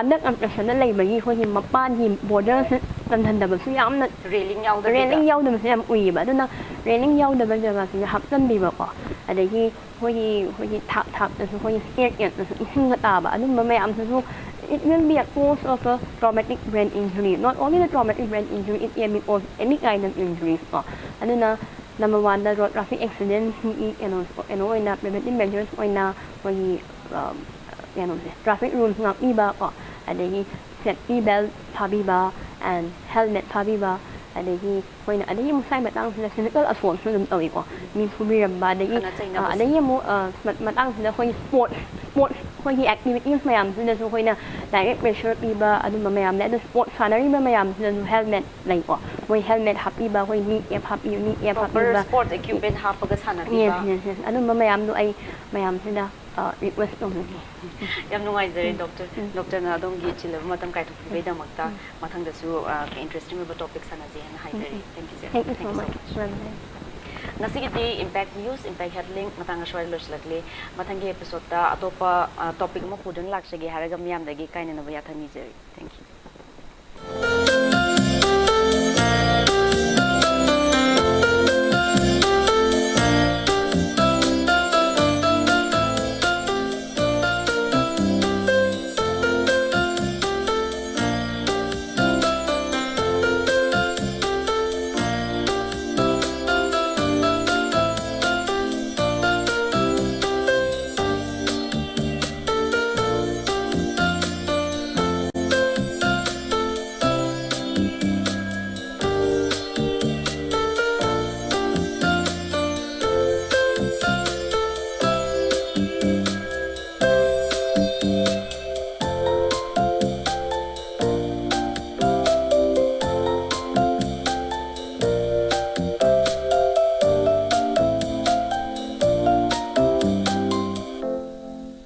ꯑꯟꯗꯔ ꯀꯟꯁꯇ꯭ꯔꯛꯁꯟꯗ ꯂꯩꯕꯒꯤ ꯑꯩꯈꯣꯏꯒꯤ ꯃꯄꯥꯟꯒꯤ ꯕꯣꯔꯗꯔꯁꯦ ꯆꯟꯍꯟꯗꯕꯁꯨ ꯌꯥꯝꯅ ꯔꯦꯂꯤꯡ ꯌꯥꯎꯗꯕꯤꯗ ꯔꯦꯂꯤꯡ ꯌꯥꯎꯗꯕꯁꯨ ꯌꯥꯝ ꯎꯏꯌꯦꯕ꯫ ꯑꯗꯨꯅ ꯔꯦꯂꯤꯡ ꯌꯥꯎꯗꯕ ꯖꯒꯥꯁꯤꯗ ꯍꯥꯞꯆꯟꯕꯤꯕꯀꯣ, ꯑꯗꯒꯤ ꯑꯩꯈꯣꯏꯒꯤ ꯑꯩꯈꯣꯏꯒꯤ ꯊꯥꯛ ꯊꯥꯛꯇꯁꯨ ꯑꯩꯈꯣꯏꯒꯤ ꯁ꯭ꯇꯦꯠ ꯁ꯭ꯇꯦꯠꯇꯁꯨ ꯏꯁꯤꯡꯒ ꯇꯥꯕ, ꯑꯗꯨꯝꯕ ꯃꯌꯥꯝꯁꯤꯁꯨ, it will be a cause of a traumatic brain injury, not only the traumatic brain injury, it can be cause any kind of injuries ꯀꯣ꯫ ꯑꯗꯨꯅ ꯅꯝꯕꯔ ꯋꯥꯟꯗ ꯔꯣꯗ ꯇ꯭ꯔꯥꯐꯤꯛ ꯑꯦꯛꯁꯤꯗꯦꯟꯁꯀꯤ ꯀꯩꯅꯣ ꯀꯩꯅꯣ ꯑꯣꯏꯅ ꯄ꯭ꯔꯤꯚꯦꯟꯇꯤꯞ ꯃꯦꯖꯔꯁ ꯑꯣꯏꯅ ꯑꯩꯈꯣꯏꯒꯤ ꯀꯩꯅꯣꯁꯦ, ꯇ꯭ꯔꯥꯐꯤꯛ ꯔꯨꯜꯁ ꯉꯥꯛꯄꯤꯕ ꯀꯣ, ꯑꯗꯒꯤ ꯁꯦꯐꯇꯤ ꯕꯦꯜꯠ ꯐꯥꯕꯤꯕ, ꯑꯦꯟ ꯍꯦꯜꯃꯦꯠ ꯐꯥꯕꯤꯕ, ꯑꯗꯒꯤ ꯑꯩꯈꯣꯏꯅ ꯑꯗꯒꯤ ꯃꯁꯥꯏ ꯃꯇꯥꯡꯁꯤꯗ ꯐꯤꯖꯤꯀꯦꯜ ꯑꯁꯣꯜꯁꯨ ꯑꯗꯨꯝ ꯇꯧꯏꯀꯣ, ꯃꯤ ꯐꯨꯕꯤꯔꯝꯕ, ꯑꯗꯒꯤ ꯈꯠꯅ ꯆꯩꯅꯕꯁꯦ꯫ ꯑꯗꯒꯤ ꯑꯃꯨꯛ ꯃꯇꯥꯡꯁꯤꯗ ꯑꯩꯈꯣꯏꯒꯤ ꯁ꯭ꯄꯣꯔꯠꯁ ꯁ꯭ꯄꯣꯔꯠꯁ ꯑꯩꯈꯣꯏꯒꯤ ꯑꯦꯛꯇꯤꯚꯤꯇꯤꯁ ꯃꯌꯥꯝꯁꯤꯗꯁꯨ ꯑꯩꯈꯣꯏꯅ ꯗꯥꯏꯔꯦꯛ ꯄ꯭ꯔꯦꯁꯔ ꯄꯤꯕ ꯑꯗꯨꯝꯕ ꯃꯌꯥꯝ ꯂꯩ꯫ ꯑꯗꯣ ꯁ꯭ꯄꯣꯔꯠꯁ ꯁꯥꯟꯅꯔꯤꯕ ꯃꯌꯥꯝꯁꯤꯗꯁꯨ ꯍꯦꯜꯃꯦꯠ ꯂꯩꯀꯣ, ꯃꯣꯏ ꯍꯦꯜꯃꯦꯠ ꯍꯥꯞꯄꯤꯕ, ꯑꯩꯈꯣꯏ ꯅꯤ ꯀꯦꯞ ꯍꯥꯞꯄꯤꯕ, ꯅꯤ ꯀꯦꯞ ꯄ꯭ꯔꯣꯄꯔ ꯍꯥꯞꯄꯤꯕ, ꯁ꯭ꯄꯣꯔꯠꯁ ꯏꯀ꯭ꯋꯤꯞꯃꯦꯟ ꯍꯥꯞꯄꯒ ꯁꯥꯟꯅꯕꯤꯕ꯫ ꯌꯦꯁ ꯌꯦꯁ ꯌꯦꯁ ꯑꯗꯨꯝꯕ ꯃꯌꯥꯝꯗꯣ ꯑꯩ ꯃꯌꯥꯝꯁꯤꯗ ꯔꯤꯀ꯭ꯋꯦꯁ ꯇꯧꯖꯒꯦ꯫ ꯌꯥꯝ ꯅꯨꯡꯉꯥꯏꯖꯔꯦ ꯗꯣꯛꯇꯔ꯫ ꯗꯣꯛꯇꯔꯅ ꯑꯗꯣꯝꯒꯤ ꯆꯤꯜꯂꯕ ꯃꯇꯝ ꯀꯥꯏꯊꯣꯛꯄꯤꯕꯗ ꯃꯊꯪꯗꯁꯨ ꯏꯟꯇꯔꯦꯁꯇꯤꯡ ꯑꯣꯏꯕ ꯇꯣꯄꯤꯛ ꯁꯥꯟꯅꯁꯦ ꯍꯥꯏꯅ ꯍꯥꯏꯖꯔꯤ꯫ Thank you, sir. Thank you Thank so you so much. much. Bye bye. ꯉꯁꯤꯒꯤꯗꯤ Impact News, Impact Health Link ꯃꯇꯥꯡ ꯑꯁ꯭ꯋꯥꯏꯗ ꯂꯣꯏꯁꯤꯜꯂꯛꯂꯤ꯫ ꯃꯊꯪꯒꯤ ꯑꯦꯄꯤꯁꯣꯗꯇ ꯑꯇꯣꯞꯄ ꯇꯣꯄꯤꯛ ꯑꯃ ꯄꯨꯗꯨꯅ ꯂꯥꯛꯆꯒꯦ ꯍꯥꯏꯔꯒ ꯃꯤꯌꯥꯝꯗꯒꯤ ꯀꯥꯏꯅꯅꯕ ꯌꯥꯊꯪ ꯅꯤꯖꯔꯤ꯫ Thank you.